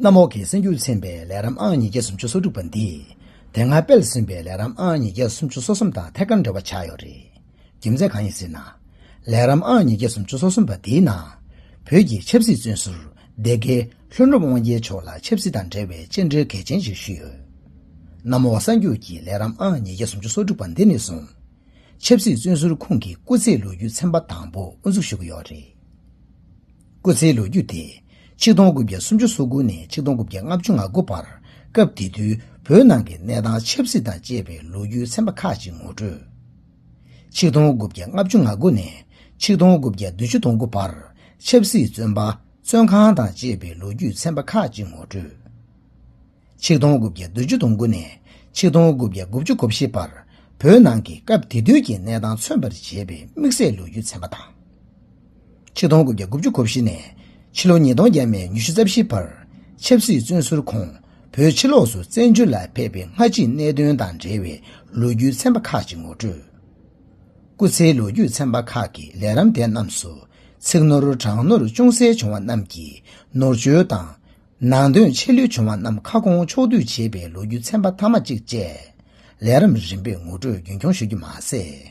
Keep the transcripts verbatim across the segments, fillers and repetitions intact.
གནམ་འོག་གི་གསར་འགྱུར་ཚན་པའི་ལས་རིམ་ཨང་ཉིས་བརྒྱ་སུམ་ཅུ་སོ་དྲུག་པ་འདིས། དེ་སྔ་སྤེལ་ཟིན་པའི་ལས་རིམ་ཨང་ཉིས་བརྒྱ་སུམ་ཅུ་སོ་གསུམ་དང་ཐད་ཀར་འབྲེལ་བ་ཆགས་ཡོད་རེད། རྒྱུ་མཚན་གང་ཡིན་ཟེར་ན། ལས་རིམ་ཨང་ཉིས་བརྒྱ་སུམ་ཅུ་སོ་གསུམ་པ་འདིའི་ནང་། བོད་ཀྱི་ཆབ་སྲིད་བཙོན་ཟུར་སྡེ་དགེ་ལྷུན་གྲུབ་དབང་རྒྱལ་མཆོག་ལ་ཆབ་སྲིད་དང་འབྲེལ་བའི་བཅར་འདྲི་གལ་ཆེན་ཞིག་ཞུས་ཡོད། གནམ་འོག་གསར་འགྱུར་གྱི་ལས་རིམ་ཨང་ཉིས་བརྒྱ་སུམ་ཅུ་སོ་དྲུག་པ་འདི་ནས་བཟུང་། ཆབ་སྲིད་བཙོན་ཟུར་ཁོང་གི་སྐུ་ཚེའི་ལོ་རྒྱུས་ཚན་པ་དང་པོ་དབུ་འཛུགས་ཞུ་གི་ཡོད་རེད། སྐུ་ཚེའི་ལོ་རྒྱུས་དེ། ཆིག་སྟོང་དགུ་བརྒྱ་སུམ་ཅུ་སོ་དགུ་ནས་ཆིག་སྟོང་དགུ་བརྒྱ་ལྔ་བཅུ་ང་དགུ་བར། སྐབས་དེ་དུས་བོད་ནང་གི་གནས་སྟངས་ཆབ་སྲིད་དང་བཅས་པའི་ལོ་རྒྱུས་ཚན་པ་ཁག་ཅིག་ངོ་སྤྲོད། ཆིག་སྟོང་དགུ་བརྒྱ་ལྔ་བཅུ་ང་དགུ་ནས་ཆིག་སྟོང་དགུ་བརྒྱ་བདུན་ཅུ་དོན་དགུ་བར། ཆབ་སྲིད་བཙོན་པ། བཙོན་ཁང་དང་བཅས་པའི་ལོ་རྒྱུས་ཚན་པ་ཁག་ཅིག་ངོ་སྤྲོད། ཆིག་སྟོང་དགུ་བརྒྱ་བདུན་ཅུ་དོན་དགུ་ནས་ཆིག་སྟོང་དགུ་བརྒྱ་དགུ་བཅུ་གོ་བཞི་བར། བོད་ནང་གི་སྐབས་དེ་དུས་ཀྱི་གནས་སྟངས་མཚོན་པར་བྱེད་པའི་དམིགས་བསལ་ལོ་རྒྱུས་ཚན་པ་དང་། ཆིག་སྟོང་དགུ་བརྒྱ་དགུ་བཅུ་གོ་བཞི་ནས་ཕྱི་ལོ་ཉིས་སྟོང་བརྒྱ་མེད་ཉི་ཤུ་རྩ་བཞི་བར། ཆབ་སྲིད་བཙོན་ཟུར་ཁོང་བོད་ཕྱི་ལོགས་སུ་བཙན་བྱོལ་ལ་ཕེབས་པའི་སྔ་ཕྱིའི་གནད་དོན་དང་འབྲེལ་བའི་ལོ་རྒྱུས་ཚན་པ་ཁག་ཅིག་ངོ་སྤྲོད། སྐུ་ཚེའི་ལོ་རྒྱུས་ཚན་པ་ཁག་གི་ལས་རིམ་དེ་རྣམས་སུ། ཚིག་ནོར་གྲངས་ནོར་ཅུང་ཟད་བྱུང་བ་རྣམས་ཀྱི་ནོར་བཅོས་དང་། ནང་དོན་ཆད་ལུས་བྱུང་བ་རྣམས་ཁ་སྐོང་ཕྱོགས་བསྡུས་བྱས་པའི་ལོ་རྒྱུས་ཚན་པ་མཐའ་མ་གཅིག་བཅས། ལས་རིམ་རིམ་པས་ངོ་སྤྲོད་རྒྱུན་འཁྱོངས་ཞུ་རྒྱུ་མ་ཟད།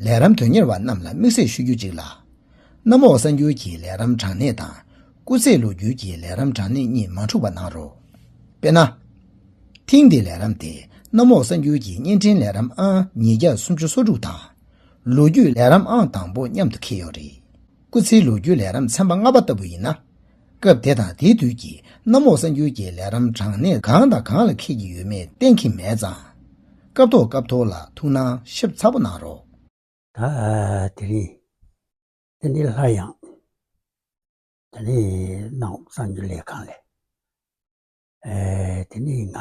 ལས་རིམ་དོན་གཉེར་བ་རྣམས་ལ་དམིགས་བསལ་ཞུ་རྒྱུ་གཅིག་ལ། གནམ་འོག་གསར་འགྱུར་གྱི་ལས་རིམ་དྲ་གནས་དང་། སྐུ་ཚེའི་ལོ་རྒྱུས་ཀྱི་ལས་རིམ་དྲ་གནས་གཉིས་མ་འཁྲུག་པ་གནང་རོགས། དཔེར་ན། ཐེངས་འདིའི་ལས་རིམ་དེ་གནམ་འོག་གསར་འགྱུར་གྱི་བརྙན་འཕྲིན་ལས་རིམ་ཨང་ཉིས་བརྒྱ་སུམ་ཅུ་སོ་དྲུག་དང་། ལོ་རྒྱུས་ལས་རིམ་ཨང་དང་པོ་མཉམ་དུ་འཁེལ་ཡོད་རེད། སྐུ་ཚེའི་ལོ་རྒྱུས་ལས་རིམ་ཚན་པ་ལྔ་པ་ལྟ་བུ་ཡིན་ན། སྐབས་དེ་དང་དེའི་དུས་ཀྱི་གནམ་འོག་གསར་འགྱུར་གྱི་ལས་རིམ་དྲ་གནས་གང་དང་གང་ལ་འཁེལ་གྱི་ཡོད་མེད་གཏན་འཁེལ་མེད་ཙང་། སྐབས་ཐོག་སྐབས་ཐོག་ལ་ཐུགས་སྣང་ཞིབ་ཚགས་པོ་གནང་རོགས། ད་དེ་རིང་། དེ་ནས་སླར་ཡང་། དེ་ནས་གནམ་འོག་གསར་འགྱུར་ལས་ཁང་ལས། ཨེ། དེ་ནས་ང་།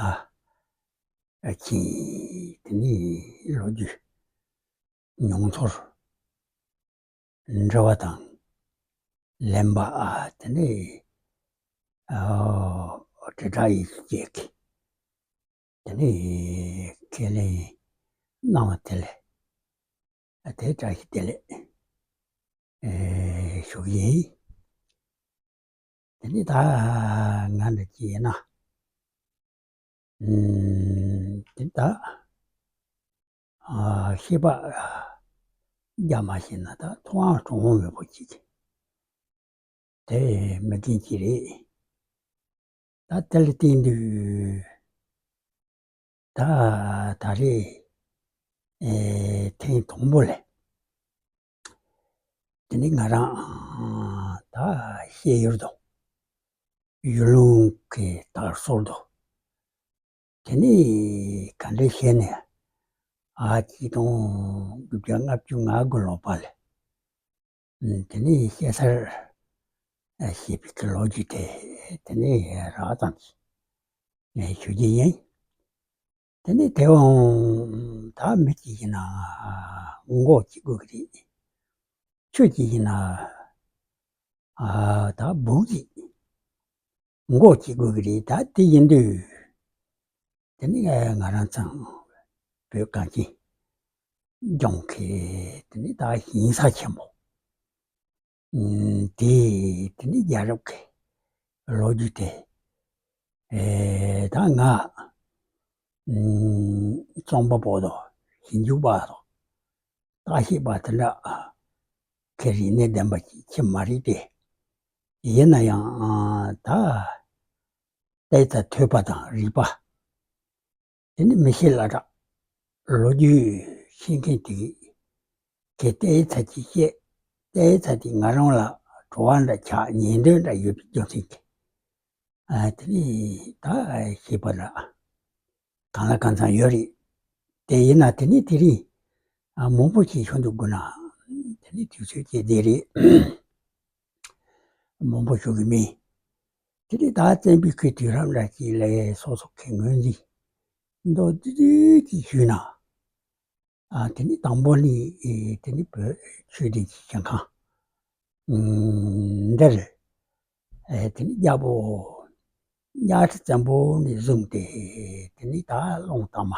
ཨ། ཁྱིམ། དེ་ནས་ལོ་རྒྱུས་མྱོང་ཚོར། འབྲེལ་བ་དང་ལེན་པ། ཨ། དེ་ནས། ཨ། དྲིལ་བསྒྲགས་ཡིག་ཆ་བཅས་ཀྱི། དེ་ནས་ཁས་ལེན་གནང་བ་དེ་ལ། ཨ། དེ་བཀྲ་ཤིས་བདེ་ལེགས། ཨེ། ཞུ་གི་ཡིན། དེ་ནས་ད་ང་འདྲ་ཅིག་ཡིན་ན། ཨུམ། དེ་ད། ཨ། ཤེས་པ་རྒྱ་མ་ཤེས་ན་ད་ཐུབ་དབང་གྲུབ་དབང་མེད་པོ་ཅིག་དེ་མི་བདེན་ཅིག་རེད། ད་དེ་ལ་བརྟེན་དུས་ད་ད་རེས། ཨེ། ཐེངས་དང་པོ་ལས། དེ་ནི་ང་རང་ད་ཤེས་ཡོན་དང་ཡུལ་ལུང་གི་དར་སྲོལ་དང་། དེ་ནི་ག་འདྲ་བཤད་ནས། ཨ། ཆིག་སྟོང་དགུ་བརྒྱ་ལྔ་བཅུ་ང་དགུ་ལོ་པ་ལ། དེ་ནི་བཤད་སར་ཞེས་པའི་གི་ལོ་རྒྱུས་དེ། དེ་ནི་རགས་ཙམ་ཞིག་ཞུ་རྒྱུ་ཡིན། དེ་ནི་དེ་འོང་ད་མི་གཅིག་ཡིན་ན་མགོ་གཅིག་དགོས་ཀྱི་རེད། ཁྱོད་ཀྱི་ཡིན་ན། ཨ། ད་སྦུག་གཅིག་མགོ་གཅིག་དགོས་ཀྱི་རེད། ད་དེ་ཡིན་དུས། དེ་ནི་ང་རང་ཚང་བོད་གངས་ཅན་ལྗོངས་ཀྱི་དེ་ནི་ད་ཞིང་ས་ཆེན་པོ། ཨུམ། དེ་དེ་ནི་རྒྱལ་རབས་ཀྱི་ལོ་རྒྱུས་དེ། ཨེ། ད་ང་། ཨུམ། རྩོམ་པ་པོ་དང་ཞིབ་འཇུག་པ་དང་བརྟག་ཞིབ་པ་དེ་འདྲ་གི་རིག་གནས་ལྡན་པ་ཅིག་ཅིག་མ་རེད་དེ། ཡིན་ན་ཡང་ད་ལྟས་ཚ་ཐོས་པ་དང་རིག་པ། དེ་ནི་མི་ཤེས་སླ་དྲགས། ལོ་རྒྱུས་ཤེས་མཁན་དེ་གིས་གལ་ཏེ་ཚ་གྱིས་བཤད། ཏེ་ཚ་དེ་ང་རང་ལ་བྲོ་བ་འདྲ་ཆགས། ཉན་འདོད་འདྲ་ཡོད་པའི་རྒྱུ་མཚན་གྱིས། ཨ། དེ་ནི་ད་ཤེས་པ་འདྲ་གང་ལ་གང་འཚམ་ཡོད་རེད། དེ་ཡིན་ན་དེ་ནི་དེ་རིང་། ཨ། མང་པོ་ཞིག་ཞུ་འདུག་དགོས་ན་དེ་ནི་དུས་ཚོད་ཀྱི་བདེ་རེད། མང་པོ་ཞུ་གི་མིན། དེ་ནི་ད་བཙན་པོའི་སྐུའི་དུས་རབས་འདྲ་ཅིག་ལ་སོ་སོ་གི་ངོས་འཛིན་མདོར་བསྡུས་བསྡུས་ཀྱིས་ཞུས་ན། ཨ། དེ་ནི་དང་པོ་ནི། ཨེ། དེ་ནི་བོད་ཆོས་ལྡན་གྱི་ཞིང་ཁམས། ཨུམ། འདིར། ཨེ། དེ་ནི་རྒྱལ་པོ་གཉའ་ཁྲི་བཙན་པོ་ནས་བཟུང་སྟེ། དེ་ནི་ད་གླང་དར་མ།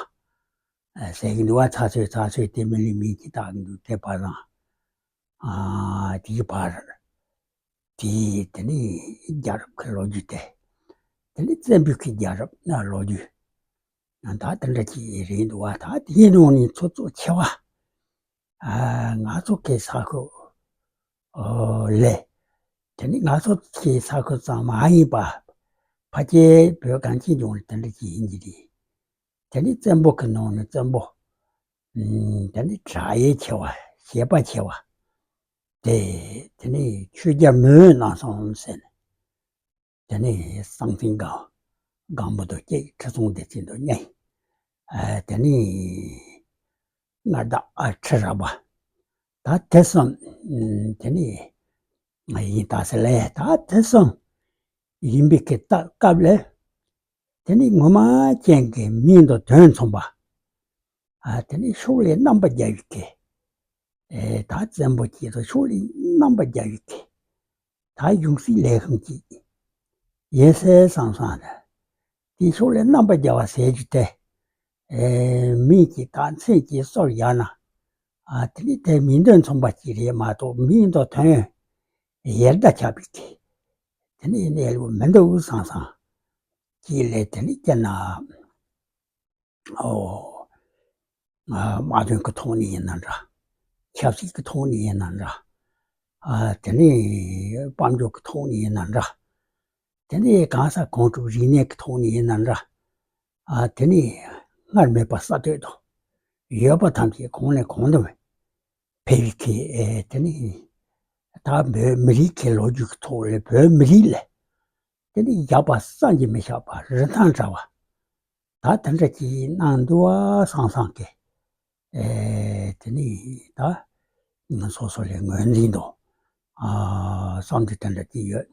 ཨེ། ཟེར་གྱི་འདུག་པ། ཚ་ཚོད་ཚ་ཚོད་དེ་མི་ལུས་མིན་གྱི་བཏགས་ཀྱི་འདུག་དེ་བར་དང་། ཨ། དེའི་བར། དེ་དེ་ནི་རྒྱལ་རབས་ཀྱི་ལོ་རྒྱུས་དེ། དེ་ནི་བཙན་པོའི་གི་རྒྱལ་རབས་ན་ལོ་རྒྱུས། ད་དེ་འདྲ་ཅིག་རེད་འདུག་བ། ད་དེའི་ནང་ནས་ཚོ་གཙོ་ཆེ་བ། ཨ། ང་ཚོ་གི་ས་ཁུལ་ལས། དེ་ནི་ང་ཚོ་གི་ས་ཁུལ་ཙམ་མ་ཡིན་པ། ཕལ་ཆེར་བོད་གངས་ཅན་ལྗོངས་ལ་དེ་འདྲ་ཅིག་ཡིན་གྱི་རེད། དེ་ནི་བཙན་པོ་གི་ནང་ནས་བཙན་པོ། ཨུམ། དེ་ནི་དྲག་ཡས་ཆེ་བ། ཞེད་པ་ཆེ་བ། དེ། དེ་ནི་ཆོས་རྒྱལ་མོའི་རྣམ་གསུམ་ཟེར་ནས། དེ་ནི་གསང་མཚན་སྒམ། སྒམ་པོ་དང་གཅིག་ཁྲི་སྲོང་ལྡེ་བཙན་དང་གཉིས། ཨ། དེ་ནི་མངའ་བདག་ཨ་ཁྲི་རལ་པ། ད་དེ་གསུམ། ཨུམ། དེ་ནི་ཡིན་ད་ཟེར་ལེ། ད་དེ་གསུམ་ཡིན་པའི་གི་ད་སྐབས་ལ། དེ་ནི་ངོ་མ་ཅན་གྱི་མིང་དང་དོན་མཚུངས་པ། ཨ། དེ་ནི་ཕྱོགས་ལས་རྣམ་པར་རྒྱལ་བའི་གི། ཨེ། ད་བཙན་པོ་གཅིག་དང་ཕྱོགས་ལས་རྣམ་པར་རྒྱལ་བའི་གི། ད་གཞུང་སྲིད་ལས་ཁུངས་གཅིག་ཡིན་ཟེར་བསམ་བསམ་ལ། དེ་ཕྱོགས་ལས་རྣམ་པར་རྒྱལ་བ་ཟེར་རྒྱུ་དེ། ཨེ། མིང་གཅིག་དང་མཚན་གཅིག་སོར་བཞག་ན། ཨ། དེ་ནི་དེ་མིང་དོན་མཚུངས་པ་གཅིག་རེད་མ་གཏོགས། མིང་དང་དོན་ཡལ་འདྲ་ཆགས་པའི་གི། དེ་ནི་གནས་ལུགས་མི་འདུག་བསམ་བསམ་གཅིག་ལས། དེ་ནི་སྤྱིར་ན། ཨོ། ཨ། དམག་དོན་གྱི་ཐོག་ནས་ཡིན་ན་འདྲ། ཆབ་སྲིད་ཀྱི་ཐོག་ནས་ཡིན་ན་འདྲ། ཨ། དེ་ནས་དཔལ་འབྱོར་གྱི་ཐོག་ནས་ཡིན་ན་འདྲ། དེ་ནས་གང་ཟག་གང་ཟག་རིག་གནས་ཀྱི་ཐོག་ནས་ཡིན་ན་འདྲ། ཨ། དེ་ནས་སྔར་མེད་པ་གསར་གཏོད་དང་། ཡོད་པ་ཐམས་ཅད་གོང་ནས་གོང་དུ་འཕེལ་བའི་གི། ཨེ། དེ་ནས་ད་བོད་མི་རིགས་ཀྱི་ལོ་རྒྱུས་ཀྱི་ཐོག་ལ། བོད་མི་རིགས་ལ་དེ་ནས་ཡག་པ་བསམ་གྱིས་མི་ཁྱབ་པ། རིན་ཐང་བྲལ་བ། ད་དེ་འདྲ་ཅིག་གནང་འདུག་བ་བསམ་བསམ་གི། ཨེ། དེ་ནི་ད་ང་སོ་སོ་ལ་ངོས་འཛིན་དང་། ཨ། བསམ་ཚུལ་དེ་འདྲ་ཅིག་ཡོད།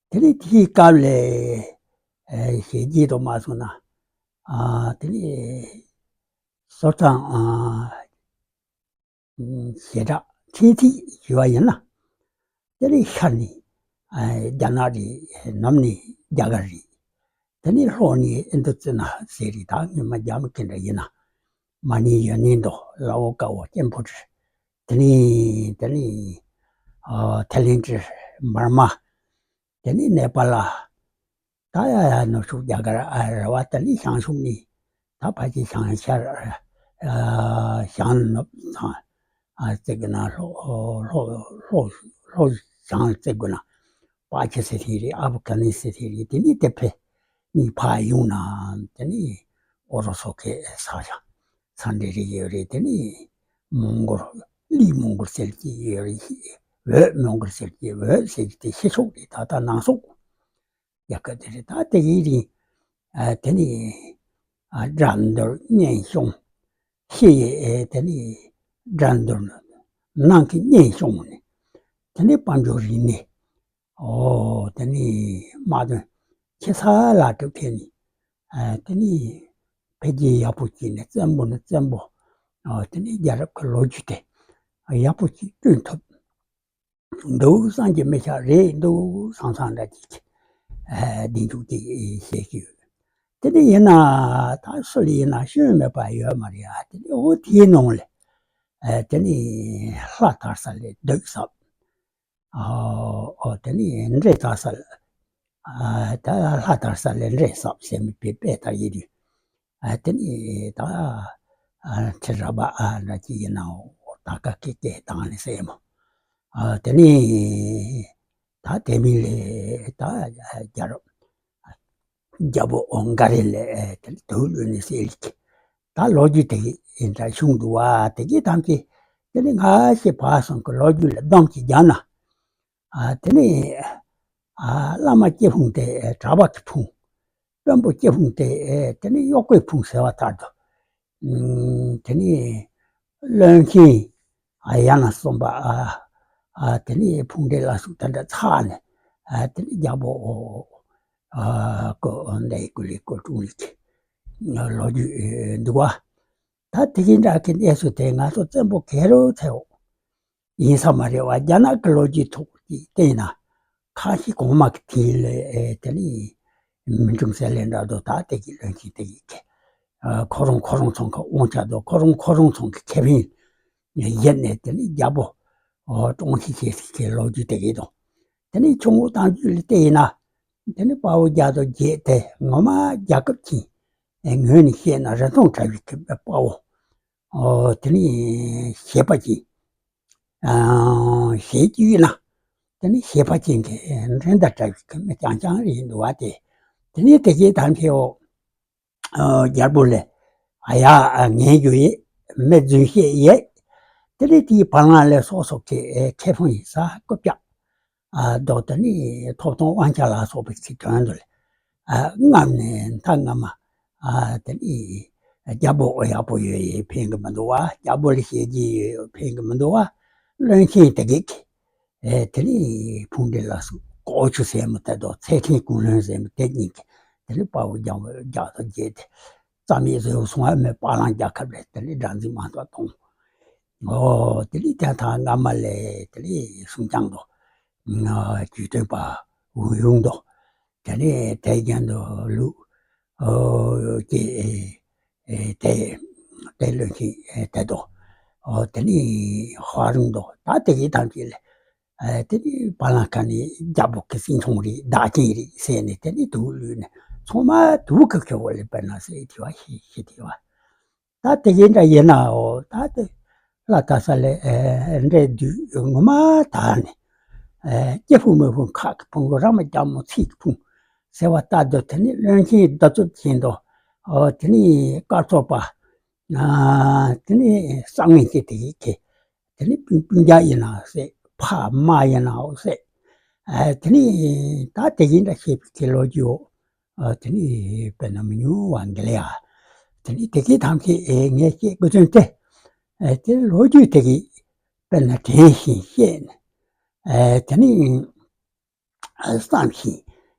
དེ་ནི་དེའི་སྐབས་ལ། ཨེ། ཞལ་གྱིས་དུ་མ་སོང་ན། ཨ། དེ་ནི་སོ་ཐང་། ཨ། ཞེ་དྲག་ཁྲིད་ཐིག་ཞུ་བ་ཡིན་ན། དེ་ནི་ཤར་ནས་རྒྱ་ནག་རེད། ནུབ་ནས་རྒྱ་གར་རེད། དེ་ནི་ལྷོ་ནས་ཨིན་རྡུ་ཙི་ན་ཟེར་རེད། ད་སྔོན་མ་རྒྱ་མི་ག་འདྲ་ཡིན་ན། མ་ནི་ཡོན་ནན་དང་། ལའོ་ཀའོ། ཀེམ་ཕུ་ཀྲི། དེ་ནི། དེ་ནི། ཨ། ཐའི་ལེན་ཀྲི། འབར་མ། དེ་ནི་ནེ་པ་ལ། ད་ཡ་ནུབ་ཕྱོགས་རྒྱ་གར། ཨ། རེད་བ། དེ་ནི་བྱང་ཕྱོགས་ནས་ད་ཕལ་ཆེར་བྱང་ཤར། ཨ། བྱང་ནུབ་ཚང་། ཨ། བརྩི་དགོས་ན། ལྷོ་ལྷོ་ལྷོ་ལྷོ་བྱང་བརྩི་དགོས་ན། པ་ཀི་སི་ཐན་རེད། ཨབ་གྷ་ནི་སི་ཐན་རེད། དེ་ནི་དེ་ཕེ་ནི་ཕ་ཡོང་ན། དེ་ནི་ཨོ་རོ་སོ་གི་ས་ཆ། ས་འདྲ་རེ་ཡོད་རེད། དེ་ནི་མོང་གོལ། ལི་མོང་གོལ་ཟེར་གྱི་ཡོད་རེད། བོད་མོང་གོལ་ཟེར་གྱི། བོད་ཟེར་གྱི་དེ་ཕྱི་ཕྱོགས་རེད། ད་ལྟ་ནང་སོག་རྒྱལ་ཁབ་དེ་རེད། ད་དེ་ཡི་རིང་། ཨ། དེ་ནི། ཨ། དགྲ་འདུལ་གཉེན་སྐྱོང་། ཕྱི་ཡི། ཨེ། དེ་ནི་དགྲ་འདུལ། ནང་གི་གཉེན་སྐྱོང་ནི། དེ་ནི་དཔལ་འབྱོར་རིག་གནས། ཨོ། དེ་ནི་དམག་དོན་ཆེ་ས་ལ་གྲུབ་ཐེབས་ནི། ཨ། དེ་ནི་འཕེལ་རྒྱས་ཡག་པོ་བྱས་ནས། བཙན་པོ་ནས་བཙན་པོ། ཨོ། དེ་ནི་རྒྱལ་རབས་ཀྱི་ལོ་རྒྱུས་དེ་ཡག་པོ་ཅིག་བསྐྲུན་ཐུབ་འདུག་བསམ་གྱིས་མི་ཁྱབ་རེད་འདུག་བསམ་བསམ་འདྲ་ཅིག། ཨ། གདེང་འཇོག་ཅིག་བྱེད་ཀྱི་ཡོད། དེ་ནི་ཡིན་ན་ད་སུ་ལ་ཡིན་ན་སྐྱོན་མེད་པ་ཡོད་མ་རེད། ཨ། དེ་ནི་འོ་དེའི་ནང་ལ། ཨ། དེ་ནི་ལྷ་དར་ས་ལ་གདུགས་གསབ། ཨོ། ཨོ། དེ་ནི་འདྲེ་དར་ས་ལ། ཨ། ད་ལྷ་དར་ས་ལ་འདྲེ་གསབ་ཟེར་མི་དཔེ་དཔེ་ལྟར་ཡིན་དུས། ཨ། དེ་ནི་ད། ཨ། ཁྲི་རལ་པ། ཨ། འདྲ་ཅིག་ཡིན་ནའོ། ད་ཀ་ཀི་ཀེ་དང་ནི་སེ་མོ། ཨ། དེ་ནི་ད་དེ་མིན་ལས་ད་རྒྱལ་རབས། རྒྱལ་པོ་འགའ་རེ་ལས་དེ་དུག་ལོན་ནས་སེ་ལིག། ད་ལོ་རྒྱུས་དེ་ཡིན་འདྲ་བྱུང་འདུག་བ། དེ་གའི་ཐམས་ཅད་དེ་ནི་སྔ་ཕྱི་བར་གསུམ་གྱི་ལོ་རྒྱུས་ལ་སྡོམ་གྱིས་བརྒྱབ་ན། ཨ། དེ་ནི། ཨ། བླ་མ་སྐྱེས་ཕུང་དེ་གྲྭ་པ་གི་ཕུང་། དཔོན་པོ་སྐྱེས་ཕུང་དེ་དེ་ནི་གཡོག་པོའི་ཕུང་ཟེར་བ་ལྟར་དུ། ཨུམ། དེ་ནི་བློན་ཆེན། ཨ། ཡང་ན་གསུམ་པ། ཨ། ཨ། དེ་ནི་ཕུང་འདྲེ་ལ་སོགས་དེ་འདྲ་ཚར་ནས། ཨ། དེ་ནི་རྒྱལ་པོ། ཨ། སྐུ་འདས་སྐུ་ལས་སྐུ་འཁྲུངས་ལས་ཀྱི་ལོ་རྒྱུས་འདུག་བ། ད་དེ་གི་འདྲ་གི་གནས་ཚུལ་དེ་ང་ཚོ་བཙན་པོ་ག་རེ་ཐེའོ་ཡིན་ས་མ་རེད་བ། རྒྱ་ནག་གི་ལོ་རྒྱུས་ཐོག་གི་བལྟས་ན། ཁ་ཤས་གོང་མ་གི་དེ་ལས་དེ་ནི་མི་འབྱུང་ཟེར་ལེ་འདྲ་འདུག། ད་དེ་གི་བློན་ཆེན་དེ་གི་ཁེ། ཁོ་རང་ཁོ་རང་ཚང་གི་དབང་ཆ་དང་། ཁོ་རང་ཁོ་རང་ཚང་གི་ཁེ་ཕན་ཡིན་ནས། དེ་ནི་རྒྱལ་པོ་ཀྲོང་ཆི་ཆེ་ཟེར་གི་ལོ་རྒྱུས་དེ་གི་དང་། དེ་ནི་ཆུང་ངུ་བཏང་རྒྱུ་ལ་བལྟས་ཡིན་ན། དེ་ནི་དཔའ་བོ་བརྒྱ་དང་བརྒྱད་དེ་ངོ་མ་རྒྱལ་ཁབ་ཀྱི་ངོས་ནས་བཤད་ན་རིན་ཐང་བྲལ་བའི་དཔའ་བོ། ཨོ་དེ་ནི་བྱེད་པ་ཅན། བྱེད་ཀྱི་ཡོད་ན། དེ་ནི་བྱེད་པ་ཅན་གྱི་འགྲན་ཟླ་བྲལ་བའི་མི་རྐྱང་རྐྱང་རེད་འདུག་བ་དེ། དེ་ནི་དེ་གའི་དམ་པའི་འོ། རྒྱལ་པོ་ལས། ཨ་ཡ་ངན་རྒྱུ་ཡེ། མི་རྫུན་བཤད་ཡེ། དེ་ནི་དེའི་བར་ལ་ལས་སོགས་སོགས་ཀྱི་ཁེ་ཕན་ཡིན་ས་རྐུབ་བཀྱག་ཨ་ལྡོག་དེ་ནི་ཐོབ་ཐང་དབང་ཆ་ལ་སོགས་པའི་ཚིག་དོན་དུ་ལས། ཨ་རྔམ་ནས་མཐའ་རྔམ་མ། ཨ་དེ་ནི་རྒྱལ་པོ་ཡག་པོ་ཡོད་ཡེ་ཕན་གི་མི་འདུག་བ། རྒྱལ་པོ་ལ་བྱས་རྗེས་ཡོད་ཕན་གི་མི་འདུག་བ། བློན་ཆེན་དེ་གིས་ཨེ་དེ་ནི་ཕུང་འདྲེ་ལ་སོགས་ལྐོག་ཆུ་ཟེར་མི་དེ་དང་ཚེ་ཐེངས་ཀུན་ལོན་ཟེར་མི་དེ་གཉིས་ཀྱིས་དེ་ནི་དཔའ་བོ་རྒྱལ་བོ་རྒྱག་ཏུ་བརྗེད་དེ། རྩ་མེད་བཟོས་སོང་བ། མི་པ་ལང་རྒྱལ་ཁབ་ལས་དེ་ནི་དགྲར་འཛིན་མ་ཐག་གཏོང་། ཨོ་དེ་ནི་དེ་ཐང་སྔ་མ་ལས་དེ་ནི་སུམ་རྐྱང་དང་། ཨ་གྱོད་དོན་པ་ཝུའུ་ཡུང་དང་། དེ་ནི་དེ་རྒྱན་དུ་ལུག་ཨོ་ཀྱེ་ཨེ་དེ་དེ་བློན་ཆེན་ཨེ་དེ་དང་། ཨོ་དེ་ནི་ཧྭ་རུང་དང་། ད་དེ་གའི་ཐང་ཅིག་ལས། ཨེ་དེ་ནི་བ་ལང་ཁ་ནི་རྒྱལ་པོ་གི་སྲིང་ཆུང་རེད། བདག་ཅན་རེད་ཟེར་ནས་དེ་ནི་དུག་བླུད་ནས་ཚང་མ་དུག་གི་ཁེ་བོ་ལས་པ་ན་ཟེར་དེ་བ་ཤི་ཤི་དེ་བ། ད་དེ་གའི་འདྲ་ཡིན་ནའོ། ད་དེ་ལ་ད་ས་ལས་ཨེ་འདྲེ་བདུད་ངོ་མ་དག་ནས། ཨེ་སྐྱེ་ཕུང་མེ་ཕུང་ཁག་གི་ཕུང་ར་མ་རྒྱ་མོ་ཚིག་གི་ཕུང་ཟེར་བ་ལྟར་དུ། དེ་ནི་བློན་ཆེན་རྡུལ་འཚུབ་ཅན་དང་། ཨོ་དེ་ནི་སྐར་ཚོགས་པ། ཨ་དེ་ནི་བསམ་ངན་སྐྱེ་དེ་ཡི་གེ། དེ་ནི་སྤུན་སྤུན་ཀྱག་ཡིན་ན་ཟེར། ཕ་མ་ཡིན་ནའོ་ཟེར། ཨ་དེ་ནི་ད་དེ་ཡིན་འདྲ་ཞེས་པའི་གི་ལོ་རྒྱུས་འོ། ཨ་དེ་ནི་དཔེར་ན་མི་ཉུང་བ་འགི་ལ་ཡ། དེ་ནི་དེ་གའི་ཐམས་ཅད་ཨེ་ངས་བཤད་དགོས་དོན་དེ། ཨེ་དེ་ལོ་རྒྱུས་དེ་གའི་དཔེར་ན་དྲན་བཞིན་བཤད་ནས། ཨེ་དེ་ནི་བསམ་བཞིན་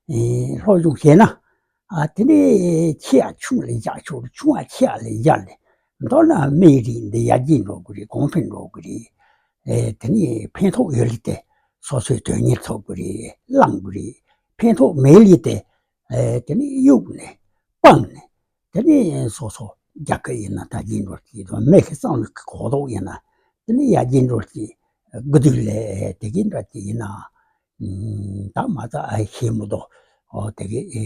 ཨེ་སློབ་སྦྱོང་བྱས་ན། ཨ་དེ་ནི་ཆེ་ཡ་ཆུང་ལ་བཞག་ཆོག་ཆུང་བ་ཆེ་ཡ་ལ་བཞག་ནས། མདོར་ན་མི་རིགས་འདི་ཡར་རྒྱས་འགྲོ་གི་རེད། གོང་འཕེལ་འགྲོ་གི་རེད། ཨེ་དེ་ནི་ཕན་ཐོགས་ཡོད་ལི་དེ་སོ་སོའི་དོན་གཉེར་ཚོགས་གི་རེད། བླང་གི་རེད། ཕན་ཐོགས་མེད་ལི་དེ་ཨེ་དེ་ནི་གཡུག་ནས་སྤངས་ནས། དེ་ནི་སོ་སོ་རྒྱ་སྐད་ཡིན་ན་ད་རྒྱས་འགྲོ་གི་དང་། མི་ཤི་གཙང་ལུག་གི་གོ་ལྡོག་ཡིན་ན་དེ་ནི་ཡར་རྒྱས་འགྲོ་གི། དགུ་དུས་ལས་དེ་གི་འདྲ་གི་ཡིན་ན། ད་མ་ཚ་ཨ་ཤེས་མི་འདུག་ཨོ་དེ་གི་ཨེ་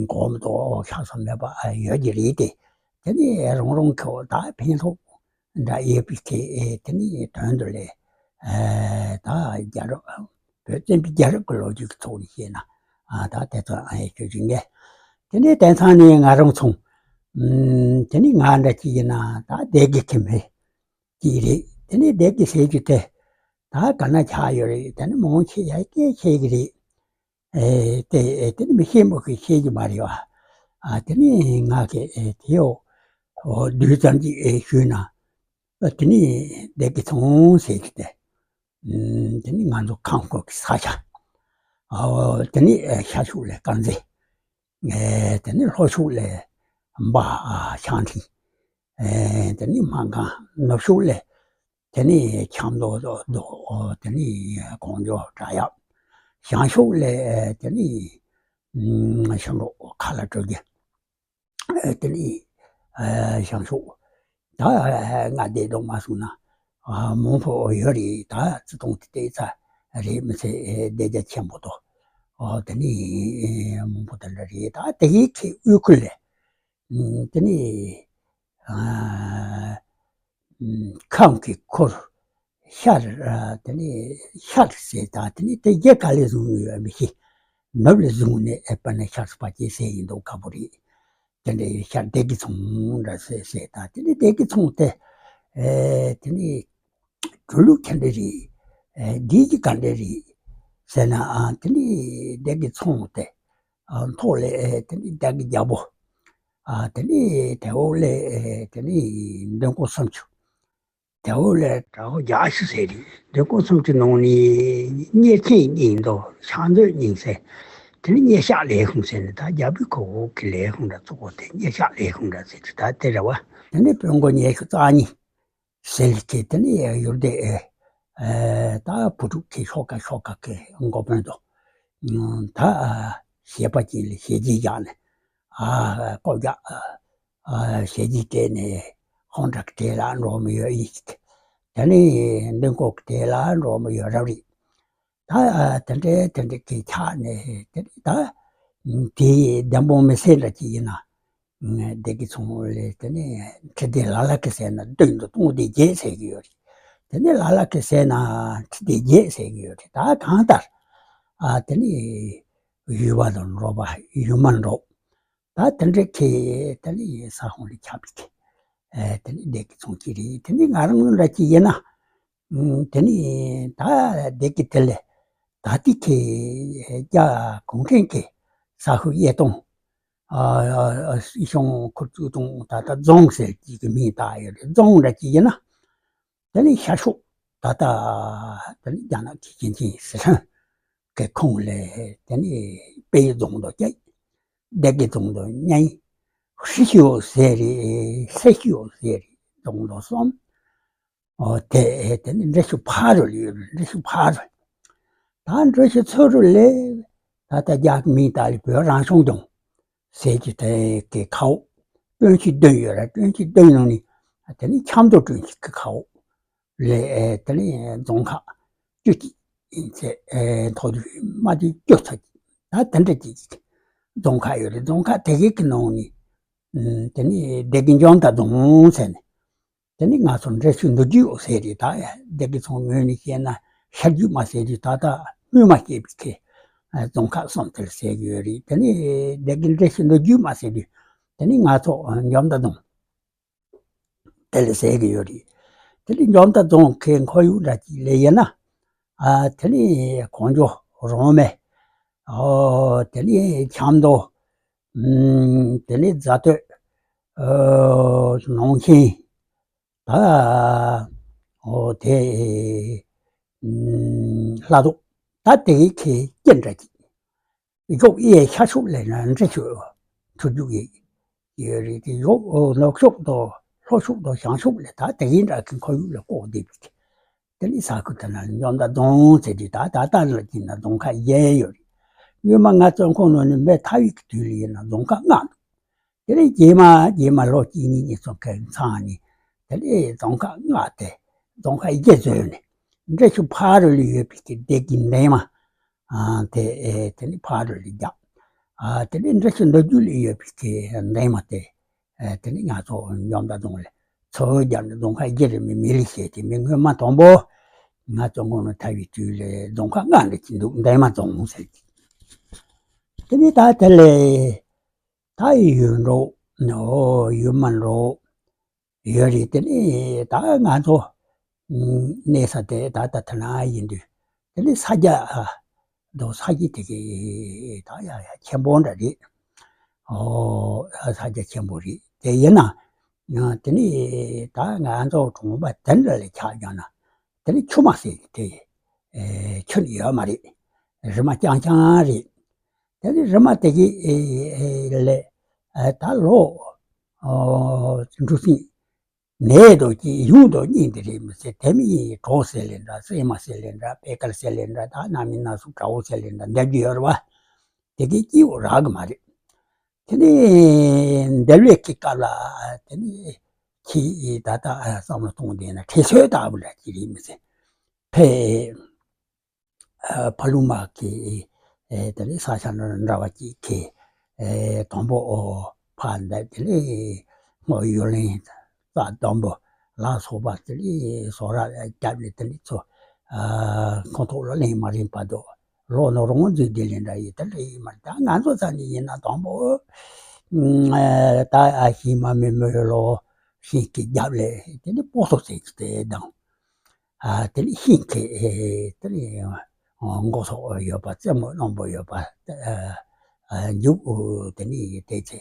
གོ་མི་འདུག་ཨོ་ཆགས་ས་མེད་པ་ཨ་ཡོད་ཀྱི་རེད་དེ། དེ་ནི་རང་རང་གི་ད་ཕན་ཐོགས་འདྲ་ཡོད་པའི་གི་ཨེ་དེ་ནི་དོན་དུ་ལས་ཨེ་ད་རྒྱལ་རབས་བོད་བཙན་པོའི་རྒྱལ་རབས་ཀྱི་ལོ་རྒྱུས་ཀྱི་ཐོག་ནས་བཤད་ན། ཨ་ད་དེ་ཚོ་ཨ་ཡེ་ཁྱོད་ཀྱི་ངས་དེ་ནི་དེང་སང་ནི་ང་རང་ཚོ་ཨུམ་དེ་ནི་ང་འདྲ་གཅིག་ཡིན་ན་ད་སྡེ་དགེ་ཁྱིམ་མི་གཅིག་རེད། དེ་ནི་སྡེ་དགེ་ཟེར་རྒྱུ་དེ་ད་ག་ན་ཆགས་ཡོད་རེད། དེ་ནི་མང་ཆེ་ཡ་སྐད་ཆེ་གི་རེད། ཨེ་དེ་ཨེ་དེ་ནི་མི་ཤེས་མོ་གི་ཤེས་ཀྱི་མ་རེད་བ། ཨ་དེ་ནི་ང་གི་ཨེ་དེའོ་ཨོ་བསྡུས་ཙམ་གྱིས་ཨེ་ཞུས་ན། ཨ་དེ་ནི་སྡེ་དགེ་ཚང་ཟེར་གྱི་དེ། ཨུམ་དེ་ནི་ང་ཚོ་ཁམས་སྐོར་གྱི་ས་ཆ། ཨོ་དེ་ནི་ཨེ་ཤར་ཕྱོགས་ལས་དཀར་མཛེས། ཨེ་དེ་ནི་ལྷོ་ཕྱོགས་ལས་འབའ་ཨ་ཤང་ཐིང་། ཨེ་དེ་ནི་སྨར་ཁམས། ནུབ་ཕྱོགས་ལས་དེ་ནི་ཁྱམས་མདོ་དོ་དོ། དེ་ནི་གངས་ལྗོངས་བྲག་གཡབ། བྱང་ཕྱོགས་ལས་དེ་ནི་ཨུམ་ཤམ་རོ་ཁ་ལ་སྤྲོད་རྒྱུ། ཨེ་དེ་ནི་ཨེ་བྱང་ཕྱོགས། ད་ཨེ་ང་བསྡད་འདུག་མ་སོང་ན་ཨ་མང་པོ་ཡོད་རེད། ད་བརྩི་མཐོང་དེ་བལྟས་ཚ་རེད་མི་ཚེ་ཨེ་བདེ་རྒྱ་ཆེན་པོ་དོ། ཨོ་དེ་ནི་ཨེ་མང་པོ་དེ་འདྲ་རེད། ད་དེ་གའི་ཁའི་དབུས་ཁུལ་ལས་ཨུམ་དེ་ནི་ཨ་ཨུམ་ཁམས་ཀྱི་ཁུལ་ཤར། ཨ་དེ་ནི་ཤར་ཟེར། ད་དེ་ནི་དེ་རྒྱ་ག་ལེ་བཟུང་ཡོད་མི་ཤེས། ནུབ་ལ་བཟུང་ནས་ཨེ་པ་ནི་ཤར་སུ་པ་ཅེ་ཟེར་ཡིན་འདུག་ཁ་པོ་རེད། དེ་འདྲའི་ཤར་སྡེ་དགེ་ཚང་འདྲ་ཟེར་ཟེར། ད་དེ་ནི་སྡེ་དགེ་ཚང་དེ་ཨེ་དེ་ནི་གྲུ་ལུགས་ག་འདྲ་རེད། ཨེ་འདི་གི་ག་འདྲ་རེད་ཟེར་ན། ཨ་དེ་ནི་སྡེ་དགེ་ཚང་དེ་ཨ་མཐོ་ལས་ཨེ་དེ་ནི་སྡེ་དགེ་རྒྱལ་པོ། ཨ་དེ་ནི་དེ་འོག་ལས་ཨེ་དེ་ནི་མདུན་སྐོར་སུམ་ཅུ། དེ་འོག་ལས་བྲག་འོག་བརྒྱ་བཞི་ཟེར་རེད། མདུན་སྐོར་སུམ་ཅུ་ནང་ནས་གཉེར་ཆེན་གཉིས་འདུག་ཕྱག་མཛོད་གཉིས་ཟེར། དེ་ནི་གཉེར་ཤག་ལས་ཁུངས་ཟེར་ནས། ད་རྒྱལ་པོའི་ཁོ་འོག་གི་ལས་ཁུངས་འདྲ་གཙོ་བོ་དེ་གཉེར་ཤག་ལས་ཁུངས་འདྲ་ཟེར་རེད། ད་དེ་རེད་བ། དེ་ནི་བོན་སྒོ་ཉི་ཤུ་རྩ་གཉིས་ཟེར་ལི་ཁེ། དེ་ནི་ཡུལ་སྡེ་ཨེ་ད་བུ་ཕྲུག་ཁེ་ཤོག་ཁ་ཤོག་ཁ་ཁེ་འགོ་དཔོན་དུ་ད་བྱེད་པ་ཅིག་ལ་བྱས་རྗེས་བཞག་ནས། ཨ་ལྐོག་རྒྱག་ཨ་བྱས་རྗེས་སྤྲད་ནས་ཧོང་ཀྲག་གི་གྲས་ལ་འགྲོ་མི་ཡོད་ཡིན་ཞིག་དེ་ནི་མདུན་སྐོར་གྱི་གྲས་ལ་འགྲོ་མི་ཡོད་རབ་རེད། ད་དེ་འདྲའི་དེ་འདྲའི་གི་ཆགས་ནས་དེ་ནས་ད་དེའི་བདེན་དཔང་མི་སྲིད་འདྲ་ཅིག་ཡིན་ན། སྡེ་དགེ་ཚང་ལས་དེ་ནས་ཁྲི་སྡེ་ལ་ལ་གི་ཟེར་ན་བདུན་དང་སྟོང་སྡེ་བརྒྱད་ཟེར་གྱི་ཡོད་རེད། དེ་ནས་ལ་ལ་གི་ཟེར་ན་ཁྲི་སྡེ་བརྒྱད་ཟེར་གྱི་ཡོད་རེད། ད་གང་ལྟར་ཨ་དེ་ནས་ཡུལ་བ་དང་འབྲོག་པ་ཡུལ་མ་འབྲོག་ད་དེ་འདྲ་གི་དེ་ནས་ས་ཁོངས་ལ་ཁྱབ་པའི་གི་ཨ་དེ་ནས་སྡེ་དགེ་ཚང་གཅིག་རེད། དེ་ནས་ང་རང་འདྲ་ཅིག་ཡིན་ན། ཨུམ། དེ་ནས་ད་སྡེ་དགེ་དེ་ལས་ད་ལྟའི་གི་རྒྱ་གུང་ཁྲན་གི་ས་ཁུལ་གཡས་གཏོང་ཨ་ཨ་སྲིད་གཞུང་ཁུལ་བཙུགས་གཏོང་ད་ལྟ་རྫོང་ཟེར་གྱི་གི་མིང་བཏགས་ཡོད་རེད། རྫོང་འདྲ་ཅིག་ཡིན་ན། དེ་ནས་ཤར་ཕྱོགས་ད་ལྟ་དེ་ནས་རྒྱ་ནག་གི་ཞིང་ཆེན་ཟི་ཁྲོན་གི་ཁོངས་ལས་དེ་ནས་དཔལ་ཡུལ་རྫོང་དང་བཅས། སྡེ་དགེ་རྫོང་དང་གཉིས། ཧྲི་ཤིའོ་ཟེར་རེད། སེ་ཤིའོ་ཟེར་རེད། རྫོང་དང་གསུམ། ཨོ་དེ་དེ་ནི་འབྲི་ཆུ་ཕ་རོལ་ཡོད་རེད། འབྲི་ཆུ་ཕ་རོལ། ད་འབྲི་ཆུ་ཚུར་རོལ་ལས་ད་ལྟ་རྒྱ་མིང་ད་ལི་བོད་རང་སྐྱོང་ལྗོངས་ཟེར་གྱི་དེ་གི་ཁའོ་བསྟན་ཆུ་བདུན་ཡོད་རེད། བསྟན་ཆུ་བདུན་ནང་ནི་དེ་ནི་ཆབ་མདོ་བསྟན་ཆུ་གི་ཁའོ་ལས་དེ་ནི་རྫོང་ཁག་བཅུ་གཅིག་ཡིན་ཚེ་མཐོ་དུས་དམའ་དུས་བཅུ་ཚོད་ཀྱི་ད་དེ་འདྲ་ཅིག་རྫོང་ཁག་ཡོད་རེད། རྫོང་ཁག་དེ་གའི་གི་ནང་ནི་དེ་ནི་སྡེ་དགེ་འཇོ་མདའ་རྫོང་ཟེར་ནས། དེ་ནི་ང་ཚོ་འབྲི་ཆུ་མདོ་རྒྱུད་འོ་ཟེར་རེད། ད་ཡ་སྡེ་དགེ་ཚང་ངོས་ནས་བཤད་ན་ཤར་རྒྱུད་མ་ཟེར་དུས་ད་ལྟ་སྔོན་མ་སྐྱེས་པའི་ཁེ་རྫོང་ཁག་གསུམ་དེར་ཟེར་གྱི་ཡོད་རེད། དེ་ནི་སྡེ་དགེ་འབྲི་ཆུ་མདོ་རྒྱུད་མ་ཟེར་དུས་དེ་ནི་ང་ཚོ་འཇོ་མདའ་རྫོང་དེ་ལ་ཟེར་གྱི་ཡོད་རེད། དེ་ནི་འཇོ་མདའ་རྫོང་ཁའི་ཁོར་ཡུག་འདྲ་ཅིག་ལས་ཡིན་ན་ཨ་དེ་ནི་གངས་ལྗོངས་རང་མེ་ཨོ་དེ་ནི་ཆབ་མདོ་དེ་ནི་རྫ་སྟོད་ཨོ་ནང་ཆེན། ད་ཨོ་དེ་ཨམ་ལྷ་རྫོང་ད་དེ་གའི་ཁའི་སྐྱེ་འདྲ་ཅིག་གཞོགས་གཡས་ཤར་ཕྱོགས་ལས་ན་འབྲི་ཆུ་ཐུར་རྒྱུག་ཡོད་རེད། དེ་གཞོགས་ནུབ་ཕྱོགས་དང་ལྷོ་ཕྱོགས་དང་བྱང་ཕྱོགས་ལས་ད་དེ་གའི་འདྲ་གི་ཁོར་ཡུག་ལ་བཀོད་བསྡད་པའི་དེ་ནི་ས་ཁུལ་དེ་ན་འཇོ་མདའ་རྫོང་ཟེར་དུས་ད་ད་ལྟ་ལ་ཅིག་ན་རྫོང་ཁག་བརྒྱད་ཡོད་རེད། སྔོན་མ་ང་བཙོན་ཁང་ནང་ནས་མེ་ཐར་བའི་གི་དུས་ལ་ཡིན་ན་རྫོང་ཁག་ལྔ་འདུག་དེ་ནས་རྗེས་མ་རྗེས་མ་ལོ་གཅིག་གཉིས་གཉིས་ཙམ་གི་མཚམས་ནས་དེ་ནས་རྫོང་ཁག་ལྔ་དེ་རྫོང་ཁག་བརྒྱད་བཟོས་ནས་འབྲི་ཆུ་ཕ་རོལ་ལ་ཡོད་པའི་གི་སྡེ་དགེ་འདན་མ་དེ་དེ་ནས་ཕ་རོལ་ལ་བརྒྱབ། དེ་ནས་འབྲི་ཆུ་མདོ་རྒྱུད་ལ་ཡོད་པའི་གི་འདན་མ་དེ་དེ་ནས་ང་ཚོ་འཇོ་མདའ་རྫོང་ལ་ཚུར་བརྒྱབ་ནས་རྫོང་ཁག་བརྒྱད་རེ་མི་མི་ལི་བྱས་ཏེ་མི་སྔོན་མ་དང་པོ་ང་བཙོན་ཁང་ནས་ཐར་བའི་དུས་ལ་རྫོང་ཁག་ལྔ་འདྲ་ཅིག་འདུག་འདན་མ་རྫོང་ཟེར་གི། དེ་ནས་ད་དེ་ལས། ད་ཡུལ་འབྲོག་ནོ་ཡུལ་མ་འབྲོག་ཡོད་རེད། དེ་ནས་ད་ང་ཚོ་གནས་ས་དེ་ད་ལྟ་ཐ་ན་ཡིན་དུས་དེ་ནས་ས་རྒྱ་དོ་ས་རྒྱ་དེ་གི་ད་ཡ་ཡ་ཆེན་པོ་འདྲ་རེད། ཨོ་ས་རྒྱ་ཆེན་པོ་རེད། དེ་ཡིན་ན་དེ་ནས་ད་ང་ཚོ་གྲོང་པ་དེ་འདྲ་ལ་ཆགས་ཀྱང་ན་དེ་ནས་ཆུ་མ་ཟེར་གི་དེ་ཆུ་ནི་ཡོད་མ་རེད། རི་མ་རྐྱང་རྐྱང་རེད། དེ་ནི་རི་མ་དེ་གི་ལས་ད་ལོ་འབྲུ་སྲིན་ནས་དོ་ཀྱི་ཡུང་དོ་གཉིས་འདི་རེད་མི་ཚེ་དེ་མི་གྲོགས་ཟེར་ལེ་འདྲ་སྲན་མ་ཟེར་ལེ་འདྲ་པད་དཀར་ཟེར་ལེ་འདྲ་ད་ན་མི་ན་སུ་དགྲ་བོ་ཟེར་ལེ་འདྲ་འདེབས་ཀྱི་ཡོད་རེད་བ། དེ་གི་སྐྱིད་པོ་རག་གི་མ་རེད། དེ་ནི་འདེབས་ལས་ཀྱི་སྐབས་ལ་དེ་ནི་ཁྱི་ད་ལྟ་བསམ་བློ་གཏོང་བསྡད་ན་ཁྲེལ་ཚོད་ལྟ་བུ་འདྲ་ཅིག་རེད་མི་ཚེ་ཕེ། ཕ་ལུ་མ་གི་དེ་ནི་ས་ཆ་འདྲ་བ་ཅིག་གི་དང་པོ་ཕ་འདི་དེ་ནི་སྔོ་ཡུ་ལེན་རྩ་དང་པོ་ལ་སོགས་པ་དེ་ནི་བཟོ་ར་རྒྱབ་ནས་དེ་ནི་ཚོ་ཁོང་ཐོག་ལ་ལེན་མ་རིན་པ་དོ་ལོ་ནོ་རོང་འཛུལ་དེ་ལེན་འདྲ་ཡིན་དེ་ལེ་ཡིན་མ་ད་ང་ཚོ་ས་ནི་ཡིན་ན་དང་པོ་ད་ཤིང་མ་མི་མོས་ལོ་ཤིང་གི་རྒྱབ་ལས་དེ་ནི་སྤོ་ཐོ་ཟེར་གི་དེ་དང་། དེ་ནི་ཤིང་གི་དེ་ནི་མགོ་སོགས་ཡོད་པ་རྩེ་མོ་རྣོན་པོ་ཡོད་པ་མཇུག་དེ་ནི་དེ་ཚེ་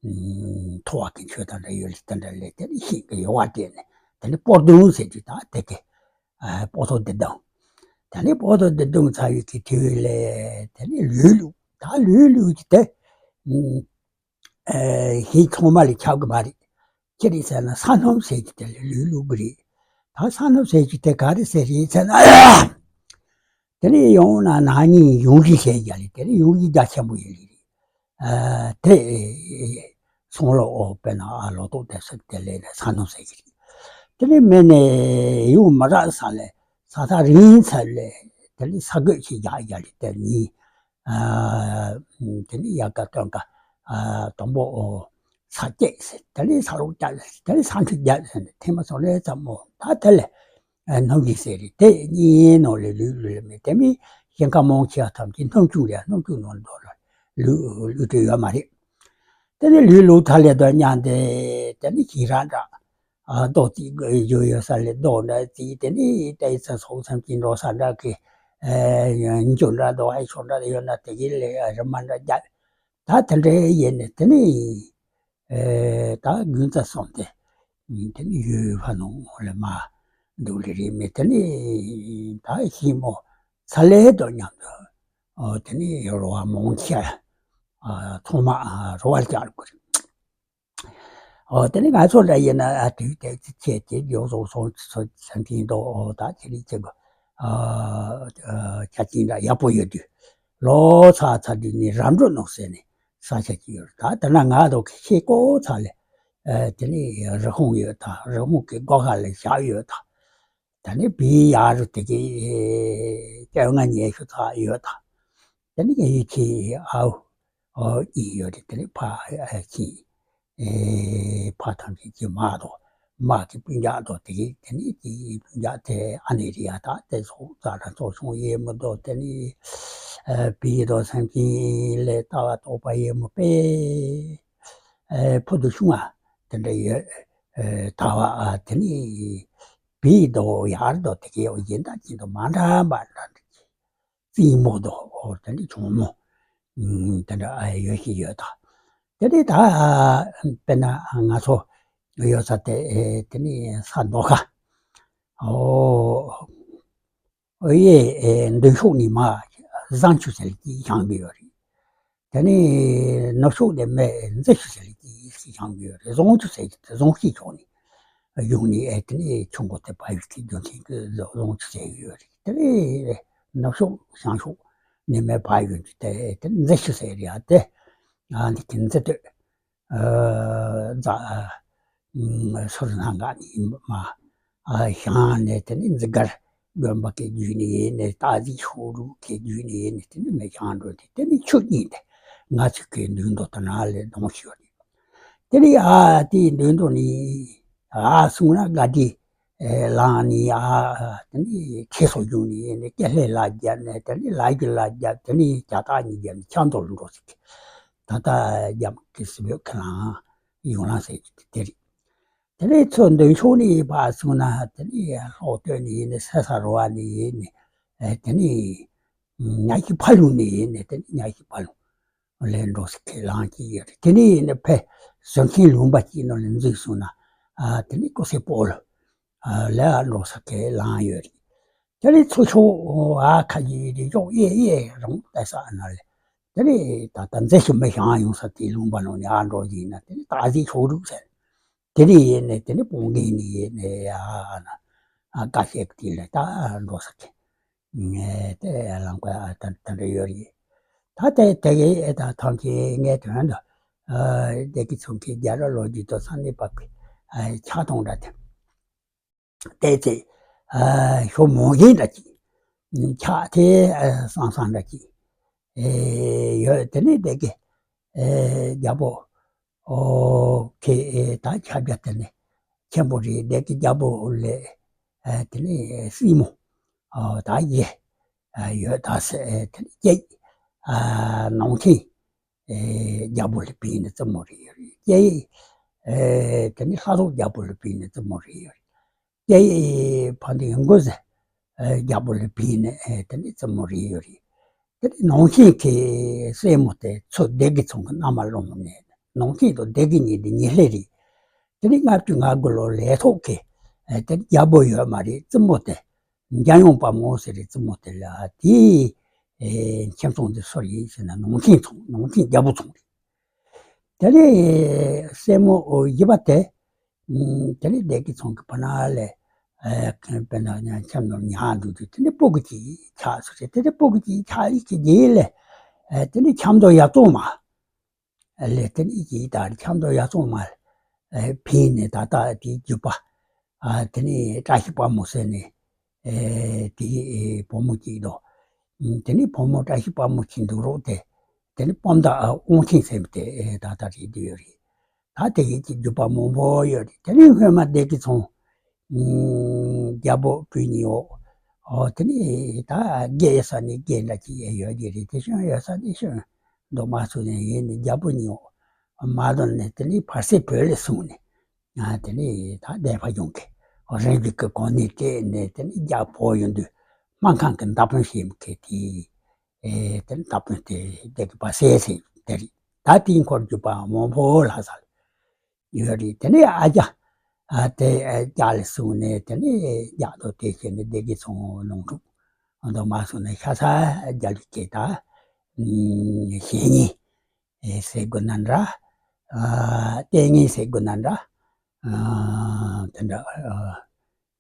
མཐོ་བ་གི་ཆོས་དང་འདྲ་ཡོད་ལ་དེ་འདྲ་ལས་དེ་ནི་ཤིང་གི་ཡོ་བ་སྤྲད་ནས་དེ་ནི་སྤོ་རྡུང་ཟེར་དུས་ད་དེ་གི་སྤོ་ཐོ་འདི་བརྡུང་། དེ་ནི་སྤོ་ཐོ་འདི་བརྡུང་ཚར་བའི་གི་དུས་ལས་དེ་ནི་ལུས་བླུགས་ད་ལུས་བླུགས་ཀྱི་དེ། ཨེ་ཧི་ཚང་མ་ལས་ཁྱབ་གི་མ་རེད། ཅི་རེད་ཟེར་ན་ས་སྣུམ་ཟེར་གྱི་དེ་ལས་ལུས་བླུགས་གི་རེད། ད་ས་སྣུམ་ཟེར་གྱི་དེ་ག་རེ་ཟེར་རེད་ཟེར་ན། དེ་ནས་ཡང་ན་ན་ནིང་ཡུང་རི་ཟེར་ཡ་ལས་དེ་ནས་ཡུང་རི་རྒྱ་ཆེན་པོ་ཡིན་ལི་རེད། ཨ་དེ་སོང་ལོ་ཨོ་དཔེར་ན་ཨ་ལོ་ཏོག་དེ་ཟེར་དེ་ལས་ནས་ས་སྣུམ་ཟེར་གྱི་རེད། དེ་ནས་མེ་ནས་ཡུང་མ་རག་ས་ལས་ས་ཐག་རིང་ས་ལས་ དེ་ནི་ས་རྒོད་ཅིག་རྒྱག་རྒྱག་རེད། དེ་ནི་ཨ་དེ་ནི་ཡལ་ག་སྟོན་ཀ་ཨ་དང་པོ་ས་སྐྱེས་ཟེར། དེ་ནི་ས་རོག་རྒྱག་ཟེར། དེ་ནི་ས་འཁྲུད་རྒྱག་ཟེར་ནས་ཐེངས་མ་སོང་ལས་ཙམ་མོ། ད་དེ་ལས་ཨ་སྣུམ་གྱིས་ཟེར་རེད། དེ་གཉིས་ནང་ལས་ལུད་ལུད་ལ་མེད། དེ་མིན་ཞིང་ཁ་མང་ཆེ་བ་ཐམས་ཅད་སྣུམ་བྱུག་རེད། སྣུམ་བྱུག་ནང་འདུག་ལ་ལུད་ལུད་དེ་ཡོད་མ་རེད། དེ་ནི་ལུད་ལུག་ཐ་ལེ་དོ་མཉམ་དེ་དེ་ནི་ཁྱི་ར་འདྲ། ཨ་རྡོ་རྩིག་གི་ཡོད་ཡོད་ས་ལས་རྡོ་འདྲ་རྩིག་དེ་ནི་ཏའི་ཚ་སོག་སེམས་ཀྱི་འགྲོ་ས་འདྲ་གི་ཨེ་འཇོ་འདྲ་རྡོ་ཨེ་ཆོ་འདྲ་ཡོད་ན་དེ་གི་ལས་རི་མ་འདྲ་རྒྱག་ད་དེ་འདྲའི་ཡིན་ནི་དེ་ནི་ཨེ་ད་དགུན་རྩ་སོང་སྟེ་དེ་ནི་ཡུལ་ཕ་ནང་ལས་མ་འདུག་ལེ་རེད་མེད། དེ་ནི་ད་ཤིང་མོ་ཚ་ལས་དོ་མཉམ་དུ་ཨོ་དེ་ནི་རོ་བ་མང་ཆེ་ཨ་ཚང་མ་ཨ་རོ་བ་རྒྱག་དགོས་རེད། ཨོ་དེ་ནི་ང་ཚོ་འདྲ་ཡིན་ན་ཨ་དུས་དེ་ཚེ་ཆད་དེ་ཡོ་བཟོ་སོང་ཚོ་ཚན་ཐིང་དོ་ཨོ་ད་ཁྱེད་རིགས་ཆེ་གོ་ཨ་ཆ་ཅིང་འདྲ་ཡག་པོ་ཡོད་དུས་ལོ་ཚ་ཚ་དུས་ནི་ར་འགྲོ་ནོག་ཟེར་ནས་ས་ཆ་ཅིག་ཡོད་རེད། ད་དེ་ན་ང་དོ་ཁྱེད་ཀོ་ཚ་ལས་ཨ་དེ་ནི་རི་ཁུང་ཡོད་ད་རི་ཁུང་གི་སྒོ་ཁ་ལ་བཞག་ཡོད་ད། ད་ནི་བི་ཡ་རུ་དེ་གི་སྐྱོ་ང་ཉེ་ཤུ་ཚ་ཡོད་ད། ད་ནི་ངའི་ཁྱེད་ཨའུ་ཨོ་ཨི་ཡོད་རེད། དེ་ནི་ཕ་ཨ་ཁྱི་ཨེ་ཕ་ཐམས་ཅད་ཀྱི་མ་དོ་མ་གི་སྤུན་ཀྱག་དོ་དེ་གི་དེ་ནི་དེའི་སྤུན་ཀྱག་དེ་ཨ་ནེ་རི་ཡ་ད་དེ་ཚོ་ཙ་ར་ཚོ་སོང་ཡེ་མོ་དོ་དེ་ནི་ཨ་བི་དོ་སེམས་ཅན་ལས་ལྟ་བ་རྟོགས་པ་ཡེ་མོ་པེ་ཨེ་ཕུ་དུ་ཤུང་ཨ་དེ་འདྲ་ཡོད་ཨེ་ད་བ་ཨ་དེ་ནི་བི་དོ་ཡར་དོ་དེ་གི་ཡོ་ཡིན་ད་ཅི་དོ་མ་འདྲ་མ་འདྲ་འདྲ་ཅི། རྩིས་མོ་དོ་ཨོ་དེ་འདྲ་ཆུང་མོ་ཨུམ་དེ་འདྲ་ཨ་ཡོད་ཤི་ཡོད་ད། དེ་ནི་ད་དཔེར་ན་ང་ཚོ་ཡོད་ས་དེ་ཨེ་དེ་ནི་ས་མདོ་ཁ་ཨོ་ཨོ་ཡེ་ཨེ་མདུན་ཤོག་ནི་མ་བཟང་ཆུ་ཟེར་གྱི་བཞེངས་གི་ཡོད་རེད། དེ་ནི་ནུབ་ཕྱོགས་ནས་མེ་མཛེས་ཤོས་ཟེར་གྱི་ཞིག་བྱུང་ཡོད་རེད། རྫོང་ཆུ་ཟེར་གྱི་རྫོང་གཤིས་ཕྱོགས་ནས་ཡོང་ནས་ཨེ་དེ་ནི་ཆུ་མགོ་དེ་བབས་ཡོད་ཀྱི་རྒྱུ་མཚན་གྱིས་རྫོང་ཆུ་ཟེར་གྱི་ཡོད་རེད། དེ་ནི་ནུབ་ཕྱོགས་བྱང་ཕྱོགས་ནས་མེ་བབས་ཡོད་ཀྱི་དེ་དེ་ནི་མཛེས་ཤོས་ཟེར་རེད་ཨ་དེ་ཨ་འདི་གི་མཛེས་སྡོད་ཨ་རྫ་ཨ་ཨུམ་ཟུར་སྣ་འགའ་ནི་མ་ཨ་བཞེངས་ནས་དེ་ནི་འཛི་སྒར་དགོན་པ་གི་བརྒྱུད་ནས་ཡིན་ནས་སྟག་གཟིག་ཤོག་དྲུག་གི་བརྒྱུད་ནས་ཡིན་ནས་དེ་ནི་མི་བཞེངས་འགྲོ་དེ་དེ་ནི་ཆུ་གཉིས་དེ་ང་ཚོ་གི་མདུན་དུ་དེ་ན་ལས་གདོང་ཤོར་ནས་དེ་ནི་ཨ་དེའི་མདུན་དུ་ནི་ཨ་སུང་ན་དགའ་བདེ་ལངས་ནས་ཨ་དེ་ནི་ཁྱེད་སོགས་བརྒྱུད་ནས་ཡིན་ནས་སྐད་ལྷེ་ལ་བརྒྱབ་ནས་དེ་ནི་ལ་རྒྱུ་ལ་བརྒྱབ་དེ་ནི་ཇ་ཏག་གཉིས་བརྒྱབ་ནས་ཆབ་མདོ་ལ་འགྲོ་ཟིག་ད་ལྟ་རྒྱབ་ཀྱི་སྲིད་བོད་ཁ་ལང་ཡོང་ལང་ཟེར་གྱི་དེ་རེད། དེ་ནས་ཚུར་མདུན་ཕྱོགས་ནས་ཕར་སོང་ན་དེ་ནས་ལྷོ་སྟོད་ནས་ཡིན་ནས་སེ་ས་རོ་བ་ནས་ཡིན་ནས་ཨེ་དེ་ནས་ཉ་ཤི་ཕ་ལུང་ནས་ཡིན་ནས་དེ་ནས་ཉ་ཤི་ཕ་ལུང་ལས་འགྲོ་སི་ཁེ་ལང་གི་ཡོད་རེད། དེ་ནས་ཡིན་ནས་ཕེ་ཟོན་མཁན་ལུང་པ་གཅིག་ནང་ལ་འཛུལ་སོང་ན་ཨ་དེ་ནས་ཀོ་སེ་སྤོ་ལོ་ལ་འགྲོ་སི་ཁེ་ལང་ཡོད་རེད། དེ་ནས་ཚུར་ཕྱོགས་ཨ་ཁ་ཡི་རི་ཕྱོགས་གཡས་གཡས་རང་བལྟས་ས་ན་ལས་དེ་ནས་ད་ལྟ་མཛེས་ཤོས་མི་བཞེངས་ཡོང་ས་དེའི་ལུང་པ་ནང་ནས་ཨ་འགྲོ་ཡིན་ན་དེ་ནས་སྟག་གཟིག་ཤོག་དྲུག་ཟེར། དེ་ནས་ཡིན་ནས་དེ་ནས་སྤོང་གི་ནས་ཡིན་ནས་ཨ་ན་ཨ་ཀ་ཤེད་དེ་ལས་ད་འགྲོ་ས་གི་ངས་དེ་ལང་པ་ཨ་ད་ད་འདྲ་ཡོད་རེད། ད་དེ་དེ་གའི་ཨེ་ད་ཐང་གི་ངས་དོན་དུ་ཨ་བདེ་སྐྱིད་ཚང་གི་རྒྱ་ར་ལོ་རྒྱུས་དང་ས་གནས་པ་གི་ཨ་ཆག་གཏོང་འདྲ་དེ། བལྟས་ཚེ་ཨ་ཞོ་མོ་གཞན་འདྲ་ཅིག་ཆགས་དེ་ཨ་སང་སང་འདྲ་ཅིག་ཨེ་ཡོད། དེ་ནས་བདེ་གི་ཨེ་རྒྱལ་པོ་ཨོ་ཁེ་ཨེ་ད་ཆ་བྱ་དེ་ནས་ཆེན་པོ་རེད། བདེ་གི་རྒྱལ་པོ་ལས་ཨེ་དེ་ནས་སྲིང་མོ་ཨོ་ད་ཡེ་ཨ་ཡོད་ད་ཟེར། ཨེ་དེ་ནས་སྐྱེ་ཨ་ནང་ཆེན་ཨེ་རྒྱལ་པོ་ལ་བིས་ནས་བཙུན་མོ་རེད་ཡོད་རེད། སྐྱེ་ཨེ་དེ་ནས་ལྷ་རྫོང་རྒྱལ་པོ་ལ་བིས་ནས་བཙུན་མོ་རེད་ཡོད་རེད། སྐྱེ་ཕ་འདི་མགོ་ཟེ་རྒྱལ་པོ་ལ་བིས་ནས་དེ་ནས་བཙུན་མོ་རེད་ཡོད་རེད། དེ་ནས་ནང་ཆེན་གྱི་སྲས་མོ་དེ་ཚོ་སྡེ་དགེ་ཚང་གི་མནའ་མ་སློང་ནས་ནང་ཆེན་དང་སྡེ་དགེ་གཉིས་དེ་ཉེ་སླེ་རེད། དེ་ནས་ལྔ་བཅུ་ང་དགུ་ལོ་ལས་ཐོག་གི་དེ་རྒྱལ་པོ་ཡོད་མ་རེད། བཙུན་མོ་དེ་འཇམ་དབྱངས་དཔལ་མོ་ཟེར་རེད། བཙུན་མོ་དེ་ལ་དེ་ཁྱིམ་ཚང་དེ་སུ་རེད་ཟེར་ན་ནང་ཆེན་ཚང་ནང་ཆེན་རྒྱལ་པོ་ཚང་རེད། དེ་ནས་སྲས་མོ་བཞི་པ་དེ། དེ་ནས་སྡེ་དགེ་ཚང་གི་བར་ན་ལས། དཔེར་ན་ཁྱམས་ནོར་ཉག་འདུག་དུས་དེ་ནས་སྤུ་གུ་གཅིག་ཆགས་སོ་རེད། དེ་ནས་སྤུ་གུ་གཅིག་ཆགས་ཡིག་གི་རྗེས་ལས། དེ་ནས་ཁྱམས་དོ་ཡ་ཚོང་མ། ལས་དེ་ནས་ཡིག་གི་ད་ཁྱམས་དོ་ཡ་ཚོང་མ། ཕིན་ནས་ད་ལྟ་དེའི་རྒྱུད་པ། དེ་ནས་བཀྲ་ཤིས་དཔལ་མོ་ཟེར་ནས། དེའི་བུ་མོ་གཅིག་དོ། དེ་ནས་བུ་མོ་བཀྲ་ཤིས་དཔལ་མོ་ཆེན་འདུག་རོགས་དེ། དེ་ནས་སྤོམ་མདའ་དབང་ཆེན་ཟེར་མི་དེ་ད་ལྟ་རེད་འདུག་ཡོད་རེད། ད་དེ་ཡིན་གྱི་རྒྱུད་པ་མང་པོ་ཡོད་རེད། དེ་ནས་སྔོན་མ་སྡེ་དགེ་ཚང་རྒྱལ་པོ་བྲུས་ཉིའོ། ཨོ་དེ་ནས་ད་རྒྱལ་ཡོད་ས་ནས་རྒྱལ་འདྲ་ཅིག་ཡོད་ཀྱི་རེད། དེ་ཤོན་ཡོད་ས་ནས་ཤོན་འདུག་མ་སུ་ནས་ཡིན་ནས་རྒྱལ་པོ་ཉིའོ། མ་དོན་ནས་དེ་ནས་བར་སྲིད་བོད་ལས་སོང་ནས། ཨ་དེ་ནས་ད་སྡེ་པ་ཡོང་གི། ཨོ་རང་གི་གི་གོང་ནས་སྤྲད་ནས་དེ་ནས་རྒྱལ་པོ་ཡོང་དུས་སྨར་ཁམས་ཀྱི་མདའ་དཔོན་ཞེས་མི་ཁེ་དེ། ཨེ་དེ་ནས་མདའ་དཔོན་དེ་སྡེ་དགེ་པ་སེ་སེ་དེ་རེད། ད་དེའི་འཁོར་རྒྱུད་པ་མང་པོ་ལྷག་ས་ལ་ཡོད་རེད། དེ་ནས་ཨ་ཅག་ཨ་དེ་ཨ་རྒྱ་ལ་སོང་ནས་དེ་ནས་རྒྱ་དོ་དེ་བྱས་ནས་སྡེ་དགེ་ཚང་ནང་འཁྲུག་འདུག་མ་སོང་ནས་ཤ་ཚ་རྒྱ་ལུགས་ཀྱི་ད་ཨམ་བཤེས་གཉེན་ཨེ་ཟེར་དགོས་ན་འདྲ། ཨ་ལྟས་ངན་ཟེར་དགོས་ན་འདྲ། ཨ་དེ་འདྲ་ཨ་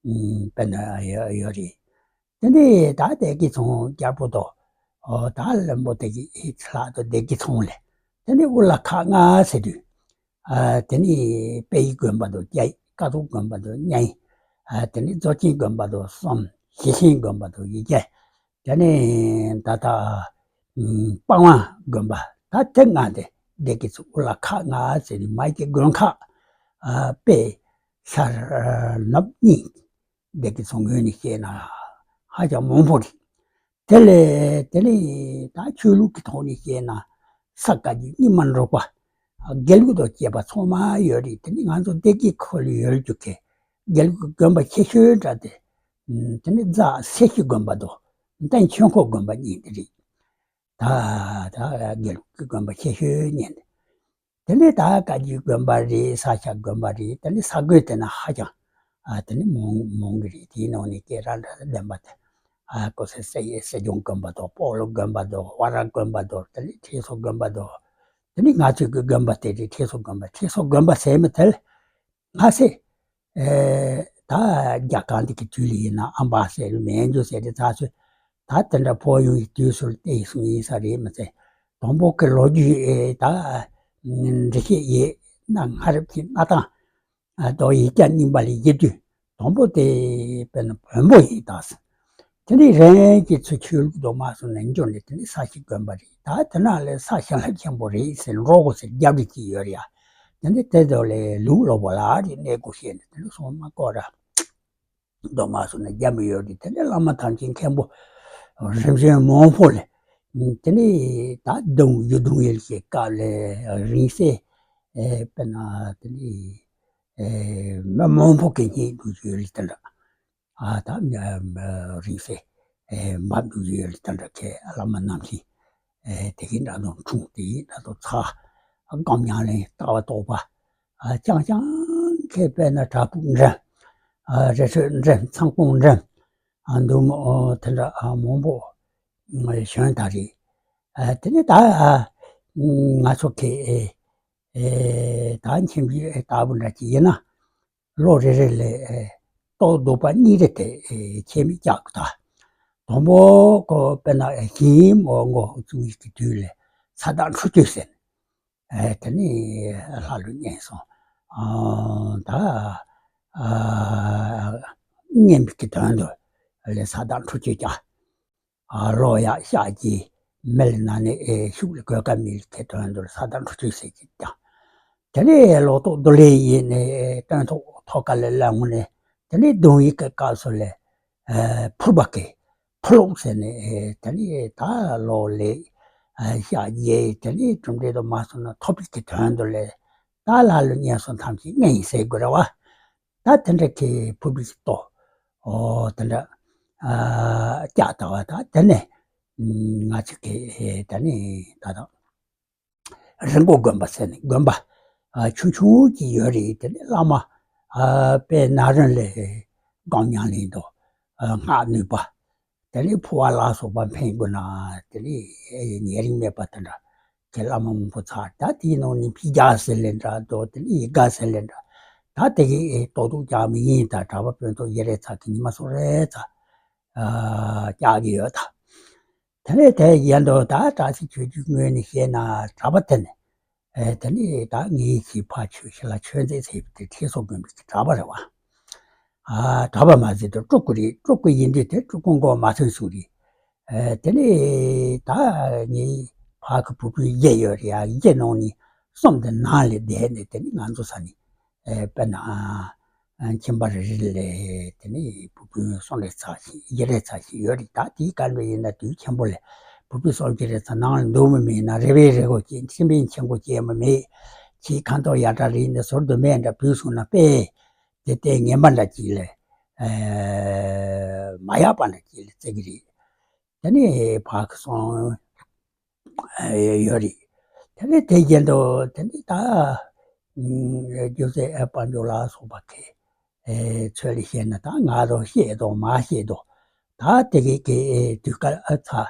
ཨམ་དཔེར་ན་ཡོད་ཡོད་རེད། དེ་ནས་ད་སྡེ་དགེ་ཚང་རྒྱལ་པོ་དང་། ཨོ་ད་བློན་པོ་དེ་གི་ཨི་ཚ་ལག་ཏུ་སྡེ་དགེ་ཚང་ལས། དེ་ནས་དབུ་ལ་ཁག་ལྔ་ཟེར་དུས། ཨ་དེ་ནས་དཔལ་ཡུལ་དགོན་པ་དང་རྒྱ་ཡིག་ཀ་ཐོག་དགོན་པ་དང་མཉན་ཡིག་ཨ་དེ་ནས་རྫོགས་ཆེན་དགོན་པ་དང་གསུམ། ཞེ་ཆེན་དགོན་པ་དང་ཡིག་བརྒྱ། དེ་ནས་ད་ལྟ་ཨམ་པ་ཝང་དགོན་པ། ད་དེ་ལྔ་དེ་སྡེ་དགེ་ཚང་དབུ་ལ་ཁག་ལྔ་ཟེར་ནས་མ་གི་དགོན་ཁག་ཨ་དཔེ་ཤར་ནུབ་གཉིས། སྡེ་དགེ་ཚང་ངོས་ནས་བཤད་ན་ཧ་ཅང་མང་པོ་རེད། དེ་ལས་དེ་ནས་ད་ཆོས་ལུགས་ཀྱི་ཐོག་ནས་བཤད་ན་ས་དགའ་རྒྱུ་རྙིང་མ་འབྲོག་པ་དགེ་ལུགས་དང་བཅས་པ་ཚང་མ་ཡོད་རེད། དེ་ནས་ང་ཚོ་སྡེ་དགེ་ཁུལ་ཡོད་རྒྱུ་གི་དགེ་ལུགས་ཀྱི་དགོན་པ་ཆེ་ཤོས་འདྲ་དེ། དེ་ནས་རྫ་སེར་ཤུལ་དགོན་པ་དང་མདའ་ཆོས་འཁོར་དགོན་པ་གཉིས་དེ་རེད། ད་ད་དགེ་ལུགས་ཀྱི་དགོན་པ་ཆེ་ཤོས་གཉིས་དེ། དེ་ནས་ད་བཀའ་བརྒྱུད་དགོན་པ་རེད། ས་སྐྱ་དགོན་པ་རེད། དེ་ནས་ས་དགོན་དེ་ན་ཧ་ཅང་ཨ་དེ་ནས་མང་མང་གི་རེད། དེའི་ནང་ནས་སྐད་གྲགས་འདྲ་ལྡན་པ་དེ། ཨ་ཀོ་སེ་སེ་ཡེ་སྲིད་སྐྱོང་དགོན་པ་དང་། སྤོ་ལོ་དགོན་པ་དང་། ཝ་ར་དགོན་པ་དང་། དེ་ནས་ཁྲི་སྲོང་དགོན་པ་དང་། དེ་ནས་ང་ཚོའི་གི་དགོན་པ་དེ་རེད། ཁྲི་སྲོང་དགོན་པ། ཁྲི་སྲོང་དགོན་པ་ཟེར་མི་དེ་ལ་ང་ཚོས་ཨེ་ད་རྒྱ་གར་འདི་གི་དུས་ལ་ཡིན་ན་ཨམ་བ་ཟེར་མན་ཇུ་ཟེར་དེ་ཚ་ཚོད་ད་དེ་འདྲ་ཕོ་ཡོང་གི་དུས་སུ་བལྟས་སོང་ཡིན་ས་རེད་མི་ཚེ། དང་པོ་གི་ལོ་རྒྱུས་ཨེ་ད་འགྲེལ་བཤད་ཡེ་ན་སྔ་རབས་ཀྱི་གནའ་ཐང་ཨ་དོ་ཡིག་བརྒྱ་རྙིང་པ་ལ་ཡེ་དུས་དང་པོ་དེ་དཔེར་ན་བོན་པོ་ཡིན་ད་ཟེར། དེ་ནས་རང་གི་ཚུལ་ཆོས་ལུགས་དུ་མ་སོང་ནས་འབྱོར་ནས་དེ་ནས་ས་སྐྱ་དགོན་པ་རེད། ད་དེ་ན་ལས་ས་བྱིན་རླབས་ཆེན་པོ་རེད་ཟེར་འགྲོ་དགོས་ཟེར་རྒྱབ་རི་ཅིག་ཡོད་རེད་ཡ། དེ་ནས་དེ་ཚོ་ལས་ལུག་ལོ་པོ་ལ་རེད་གནས་དགོས་ཤེས་ནས་དེ་ནས་སོང་མ་སྐོར་ར་དུ་མ་སོང་ནས་རྒྱབ་མི་ཡོད་རེད། དེ་ནས་བླ་མ་ཐམས་ཅད་མཁན་པོ་རིམ་བྱོན་མང་པོ་ལས་དེ་ནས་ད་གདུང་ཡུལ་གདུང་ཡུལ་གྱི་སྐབས་ལས་རིང་བསྲེལ་དཔེར་ན་དེ་ནས་མི་མང་པོ་གི་སྙིང་སྡུག་ཡོད་རེད་དེ་འདྲ། ཨ་ད་རིང་བསྲེལ་འབབ་འདུག་ཡོད་ལ་དེ་འདྲ་ཁའི་བླ་མ་རྣམས་ཀྱིས་དེ་གི་འདྲ་དང་འཁྲུངས། དེ་གི་འདྲ་དང་ཚ་སྒོམ་ཉམས་ལེན་ལྟ་བ་རྟོགས་པ་ཨ་ཅང་ཅང་ཁའི་དཔེར་ན་བྲག་ཕུག་འགྲིམ། ཨ་རི་ཁྲོད་འགྲིམ། ཚང་སྤོང་འགྲིམ། ཨ་འདུག་མོ་དེ་འདྲ་ཨ་མང་པོ་བྱོན་ད་རེད། ཨ་དེ་ནས་ད་ཨ་ང་ཚོ་ཁའི་ཨེ་ད་མཁྱེན་པའི་ལྟ་བུ་འདྲ་ཅིག་ཡིན་ན། ལོ་རེ་རེ་ལས་ཨེ་ལྟོ་ལྡོག་པ་གཉིས་རེ་དེ་ཨེ་ཁྱད་མེད་རྒྱག་དགོས་ད། དང་པོ་ཁོ་དཔེར་ན་ཨེ་ཞིང་མོ་མགོ་བཙུགས་ཡིག་གི་དུས་ལས་ས་བདག་འཕྲོ་གཅོད་ཟེར། ཨེ་དེ་ནས་ལྷ་ལུང་བསྙེན་སོང་། ཨ་ད་ཨ་བསྙེན་པའི་གི་དོན་དུ་ལས་ས་བདག་འཕྲོ་གཅོད་རྒྱག་ཨ་ལོ་ཡག་ཤག་གི་མི་ལ་ན་ནི་ཨེ་ཤུགས་ལ་གོད་ཁ་མི་ལ་ཁའི་དོན་དུ་ས་བདག་འཕྲོ་གཅོད་ཟེར་གྱི་ཀྱང་། དེ་ནས་ལོ་ཏོག་རྡོ་ལེན་ཡིན་ནས་སྟོན་ཐོག་ཐོག་ཁ་ལ་ལ་ངུ་ནས་དེ་ནས་གདུང་ཡིག་གི་སྐབས་སུ་ལས་ཨེ་ཕུར་པ་གི་ཕུར་ལོག་ཟེར་ནས་ཨེ་དེ་ནས་ད་ལོ་ལེགས་ཨེ་ཤག་རྒྱས་དེ་ནས་གྲུབ་འབྲས་དུ་མ་སོང་ན་ཐོབ་པའི་གི་དོན་དུ་ལས་ད་ལྷ་ལུང་བསྙེན་སོང་ཐམས་ཅད་ངན་ཟེར་དགོས་རེད་བ། ད་དེ་འདྲ་གི་ཕུར་པའི་ཏོ། ཨོ་དེ་འདྲ་ཨ་ལྕགས་ལྟ་བ་ད་དེ་ནས་ང་ཚོ་གི་ད་ནི་ད་དང་རི་མགོ་དགོན་པ་ཟེར་ནས་དགོན་པ་ཨ་ཆུང་ཆུང་ཅིག་ཡོད་རེད། དེ་ནས་བླ་མ་ཨ་དཔལ་ནཱ་རོན་ལས་སྒོམ་ཉམས་ལེན་དང་ཨ་སྔགས་ནུས་པ། དེ་ནས་འཕོ་བ་ལ་སོགས་པ་འཕེན་དགོས་ན་དེ་ནས་ཉེ་རིང་མེད་པ་དེ་འདྲ་གི་བླ་མ་མང་པོ་ཚར། ད་དེའི་ནང་ནས་ཕི་རྒྱ་ཟེར་ལེ་འདྲ་དོ་དེ་ནས་ཡི་ག་ཟེར་ལེ་འདྲ། ད་དེ་གི་ཨེ་ཏོག་ཏོག་ཀྱང་མི་ཡིན། ད་གྲྭ་པ་དཔོན་ཚོ་ཡི་རེ་ཚ་གི་ཉི་མ་སོ་རེ་ཚ་ཨ་རྒྱག་གི་ཡོད་ད། དེ་ནས་དེ་ཡན་དུ་ད་བཀྲ་ཤིས་ཆོས་བརྒྱུད་ངོས་ནས་བཤད་ན་གྲྭ་པ་དེ་ནས་ཨེ་དེ་ནས་ད་ངའི་གི་ཕ་ཆོས་ཤི་ལ་ཆོས་མཛད་ཟེར་བ་དེ་ཁྲི་སོ་དགོན་པའི་གི་གྲྭ་པ་རེད་བ། ཨ་གྲྭ་པ་མ་ཟེར་དུ་སྤྲུལ་སྐུ་རེད། སྤྲུལ་སྐུ་ཡིན་དུས་དེ་སྤྲུལ་སྐུ་མགོ་མ་ཐོན་སོང་རེད། ཨེ་དེ་ནས་ད་ངའི་ཕ་གི་བུ་བུ་བརྒྱད་ཡོད་རེད་ཡ། བརྒྱད་ནང་ནས་གསུམ་དེ་ནང་ལ་བསྡད་ནས་དེ་ནས་ང་ཚོ་ས་ནས་ཨེ་དཔེར་ན། ཁྱིམ་པ་རེ་རེ་ལ་དེ་ནས་བུ་བུ་གསུམ་རེ་ཙམ་ཞིག་བརྒྱད་རེ་ཙམ་ཞིག་ཡོད་རེད། ད་དེའི་སྐབས་ལ་ཡིན་ན་དུས་ཆེན་པོ་ལ་བུ་བུ་གསུམ་བརྒྱད་རེ་ཙམ་ནང་ལ་འདུག་མི་མེད་ན་རེ་བའི་རེ་སྒུག་བྱེད། ཁྱིམ་པའི་ཁྱིམ་སྒོ་བྱེད་མི་མེད། ཁྱིའི་ཁ་མདོག་ཡག་དྲག་རེད་ནས་ཟུར་དུ་མེད་འདྲ་བུད་སོང་ན་དཔེ་དེ་ལྟའི་ངན་པ་འདྲ་ཅིག་ལ་ཨེ་མ་ཡག་པ་འདྲ་ཅིག་ལ་བརྩི་གི་རེད། དེ་ནས་ཕ་གི་སོང་ཡོད་རེད། དེ་ནས་དེ་བཞིན་དུ་དེ་ནས་ད་རྒྱུ་རྫས་ཨེ་དཔལ་འབྱོར་ལ་སོགས་པ་གི་ཚོད་ལ་བཤད་ན་ད་ང་རང་བཤད་དོ་མ་བཤད་དོ་ད་དེ་གི་གི་དུས་སྐབས་ཨ་ཚ་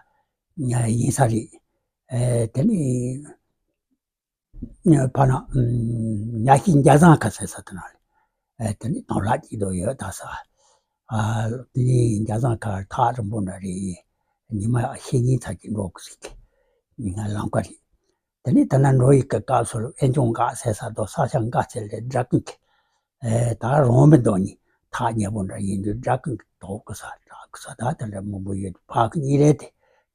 ཡིན་ས་རེད། དེ་ནས་ཕ་ན་ཉ་ཤི་འཇའ་ཟངས་ཁ་ཟེར་ས་དེ་ན་ལ། དེ་ནི་དང་ལྷ་སྐྱིད་དོ་ཡོད་ད་ས། དེ་ནི་འཇའ་ཟངས་ཁ་ཐག་རིང་པོ་འདྲ་རེད། ཉི་མ་ཤེས་ཉིན་ཚ་གྱི་འགྲོ་གི་ཟིག་གི་ལམ་ཀ་རེད། དེ་ནི་དེ་ན་འགྲོ་ཡི་གི་སྐབས་སུ་ཨེ་ཅུང་འགག་ཟེར་ས་དོ་ས་ཆ་འགག་ཚེ་ལས་སྒྲ་ཀུན་གི་ད་རོང་མི་འདོག་ནི་ཐག་ཉེ་པོ་འདྲ་ཡིན་དུས་སྒྲ་ཀུན་གི་དོག་གི་ས་སྒྲ་གི་ས་ད་དེ་འདྲ་མང་པོ་ཡོད་དུས་ཕ་གི་གཉིས་རེད་དེ།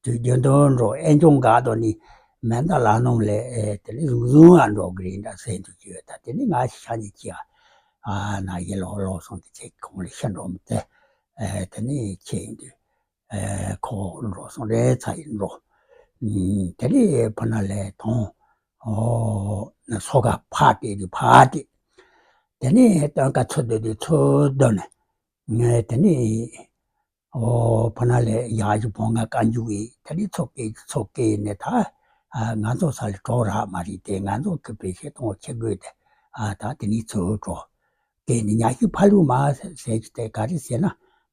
དུས་རྒྱུན་དུ་འགྲོ་ཨེ་ཅུང་འགག་དོ་ནི་མེ་མདའ་ལ་ནོམ་ལས་དེ་ནི་ཟུང་ཟུང་ཨ་འགྲོ་གི་རེད་འདྲ་ཟེར་དུས་ཀྱི་ཡོད་ད་དེ་ནི་ང་ཤ་ཉེ་ཁྱི་ཨ་ན་ཡི་ལོག་ལོག་སོང་དེ་ཚེ་ཁོང་ལ་ཤི་འགྲོ་མི་དེ་དེ་ནི་ཁྱི་ཡིན་དུས། ཁོ་འགྲོ་སོང་རེ་ཚ་ཡིན་འགྲོ། དེ་ནས་ཕ་ན་ལས་དོང་སོ་ག་ཕ་སྟེ་དུ་ཕ་སྟེ། དེ་ནས་སྟོན་ཀ་ཚོད་དུ་དུ་ཚོད་དུ་ནས། དེ་ནས་ཕ་ན་ལས་ཡག་ཞུ་བོང་ང་བཀའ་འཇུག་ཡིན་དེ་ནས་ཚོ་སྐད་ཚོ་སྐད་ནས་ད་ང་ཚོ་ས་ལ་གྲོགས་རག་མ་རེད་དེ་ང་ཚོ་གི་བེད་སྤྱོད་གཏོང་ཆེ་དགོས་དེ་ད་དེ་ནས་ཚོད་འགྲོ། དེ་ནི་ཉ་ཤི་ཕ་ལུ་མ་ཟེར་གྱི་དེ་ག་རེ་ཟེར་ན།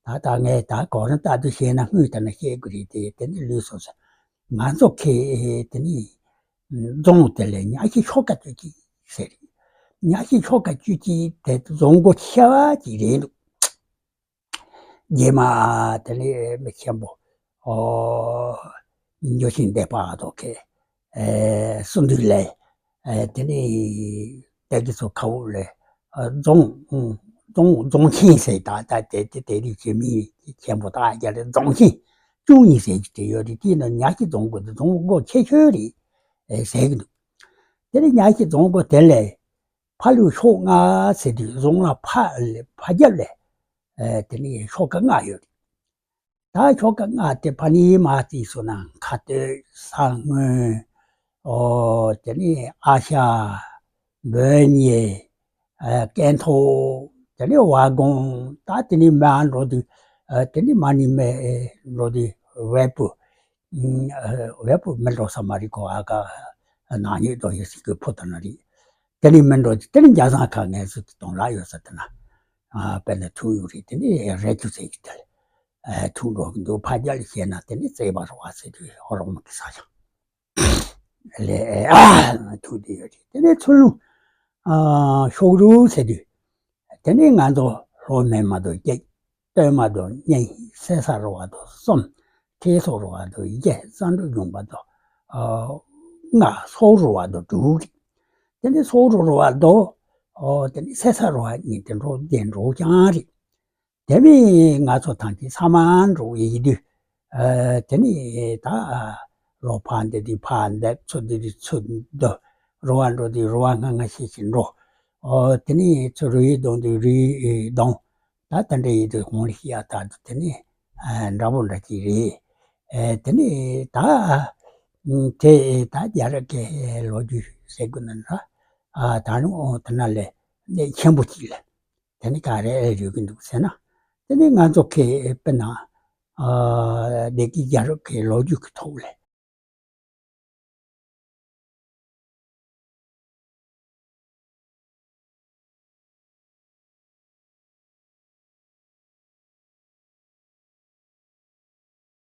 ད་ད་ངས་ད་གོ་རིམ་ལྟར་དུ་བཤད་ན་དངུལ་ལྟར་ན་བཤད་དགོས་རེད་དེ་དེ་ནི་ལུས་སོ་ཟེར། ང་ཚོ་ཁའི་དེ་ནི་རྫོང་དེ་ལས་ཉ་ཤི་ཤོག་ཀ་བཅུ་གཅིག་ཟེར། ཉ་ཤི་ཤོག་ཀ་བཅུ་གཅིག་དེ་རྫོང་སྒོ་ཆེ་བ་གཅིག་རེད་འདུག་རྗེས་མ་དེ་ནི་མི་ཆེན་པོ་ཨོ་འགྱོ་ཤིང་བདེ་པ་དོ་ཁའི་ཨེ་སུ་འདུས་ལས་ཨེ་དེ་ནི་དེ་གི་ཚོ་ཁ་འུ་ལས་ཨ་རྫོང་རྫོང་རྫོང་ཆེན་ཟེར་ད་ད་དེ་དེ་དེ་རིགས་ཀྱི་མི་ཆེན་པོ་ད་རྒྱ་ལས་རྫོང་ཆེན་བཅུ་གཉིས་ཟེར་གྱི་དེ་ཡོད་རེད། དེ་ནི་ཉ་ཤི་རྫོང་སྒོ་དེ་རྫོང་སྒོ་ཆེ་ཤོས་རེད་ཨེ་ཟེར་གི་འདུག་དེ་ནི་ཉ་ཤི་རྫོང་སྒོ་དེ་ལས་ཕ་ལུ་ཤོག་ལྔ་ཟེར་དུས་རྫོང་ལ་ཕ་ལས་ཕ་རྒྱབ་ལས་ཨེ་དེ་ནི་ཤོག་ཀ་ལྔ་ཡོད་རེད། ད་ཆོ་ག་ལྔ་དེ་ཕ་ནི་མ་བརྩིས་སོང་ན་ཁ་སྟོད་ས་སྔོན། ཨོ་དེ་ནི་ཨ་ཤ། བོད་ཉེ། ཨ་ཀན་ཐོ། དེ་ནི་བ་གོང་ད་དེ་ནི་མ་འགྲོ་དུས་ཨ་དེ་ནི་མ་ནི་མེ་འགྲོ་དུས་བལ་པོ། ཨ་བལ་པོ་མི་འགྲོ་ས་མ་རེད་ཁོ་ཨ་ཀ་ནག་ཉེས་དོ་ཡོད་སྲིད་གི་ཕོ་ད་ན་རེད། དེ་ནི་མི་འགྲོ་དུས་དེ་ནི་རྒྱ་ཚང་ཁ་ངལ་གསོ་དུ་གཏོང་ལ་ཡོད་ས་དེ་ན། ཨ་དཔེར་ན་ཐུག་ཡོད་རེད་དེ་ནི་རེ་ཆུ་ཟེར་གི་དེ་ལ། ཐུག་འགྲོ་གི་འདུག་ཕ་རྒྱ་ལ་བཤད་ན་དེ་ནི་བརྩེ་བ་རོ་བ་ཟེར་དུས་ཧོ་རོག་མ་གི་ས་ཞང་ལས་ཐུག་དེ་ཡོད་རེད། དེ་ནི་ཚུར་ལུང་ཤོག་རུ་ཟེར་དུས་དེ་ནི་ང་ཚོ་ལྷོ་མེ་མ་དོ་བརྒྱད་སྟོད་མ་དོ་གཉིས་སེ་ས་རོ་བ་དོ་གསུམ་ཐེ་སོ་རོ་བ་དོ་བརྒྱད་ས་འགྲོ་ཡོང་བ་དོ་ལྔ་སོག་རོ་བ་དོ་དྲུག་རེད། དེ་ནི་སོག་རོ་རོ་བ་དོ་དེ་ནི་སེ་ས་རོ་བ་གཉིས་དེ་འགྲོ་བརྒྱད་འགྲོ་རྐྱང་རེད། དེ་མིན་ང་ཚོ་ཐང་གི་ས་མ་འགྲོ་ཡི་དུས། ཨ་དེ་ནི་ད་ལོ་ཕ་འདི་དུས་ཕ་འདི་ཚོ་འདི་དུས་ཚོ་འདི་རོ་བ་འགྲོ་དུས་རོ་བ་ང་ང་ཤི་ཤི་འགྲོ། ཨོ་དེ་ནི་ཚོ་རུ་ཡི་གདོང་དུས་རུ་ཡི་གདོང་། ད་དེ་འདྲ་ཡི་དུས་ཧོང་ལི་ཤི་ཡ་ད་དུ་དེ་ནི་ཨ་འདྲ་པོ་འདྲ་ཅིག་རེད། ཨེ་དེ་ནི་ད་དེ་ད་རྒྱ་ར་གའི་ལོ་རྒྱུས་ཟེར་དགོས་ན་འདྲ། ཨ་ད་ནི་ཨོ་དེ་ན་ལས་གནས་ཆེན་པོ་ཅིག་ལས། དེ་ནི་ག་རེ་རེད་གི་འདུག་ཟེར་ན། དེ་ནི་ང་ཚོ་གི་དཔེར་ན། ཨ་སྡེ་དགེ་རྒྱ་རབ་ཀྱི་ལོ་རྒྱུས་ཀྱི་ཐོག་ལས་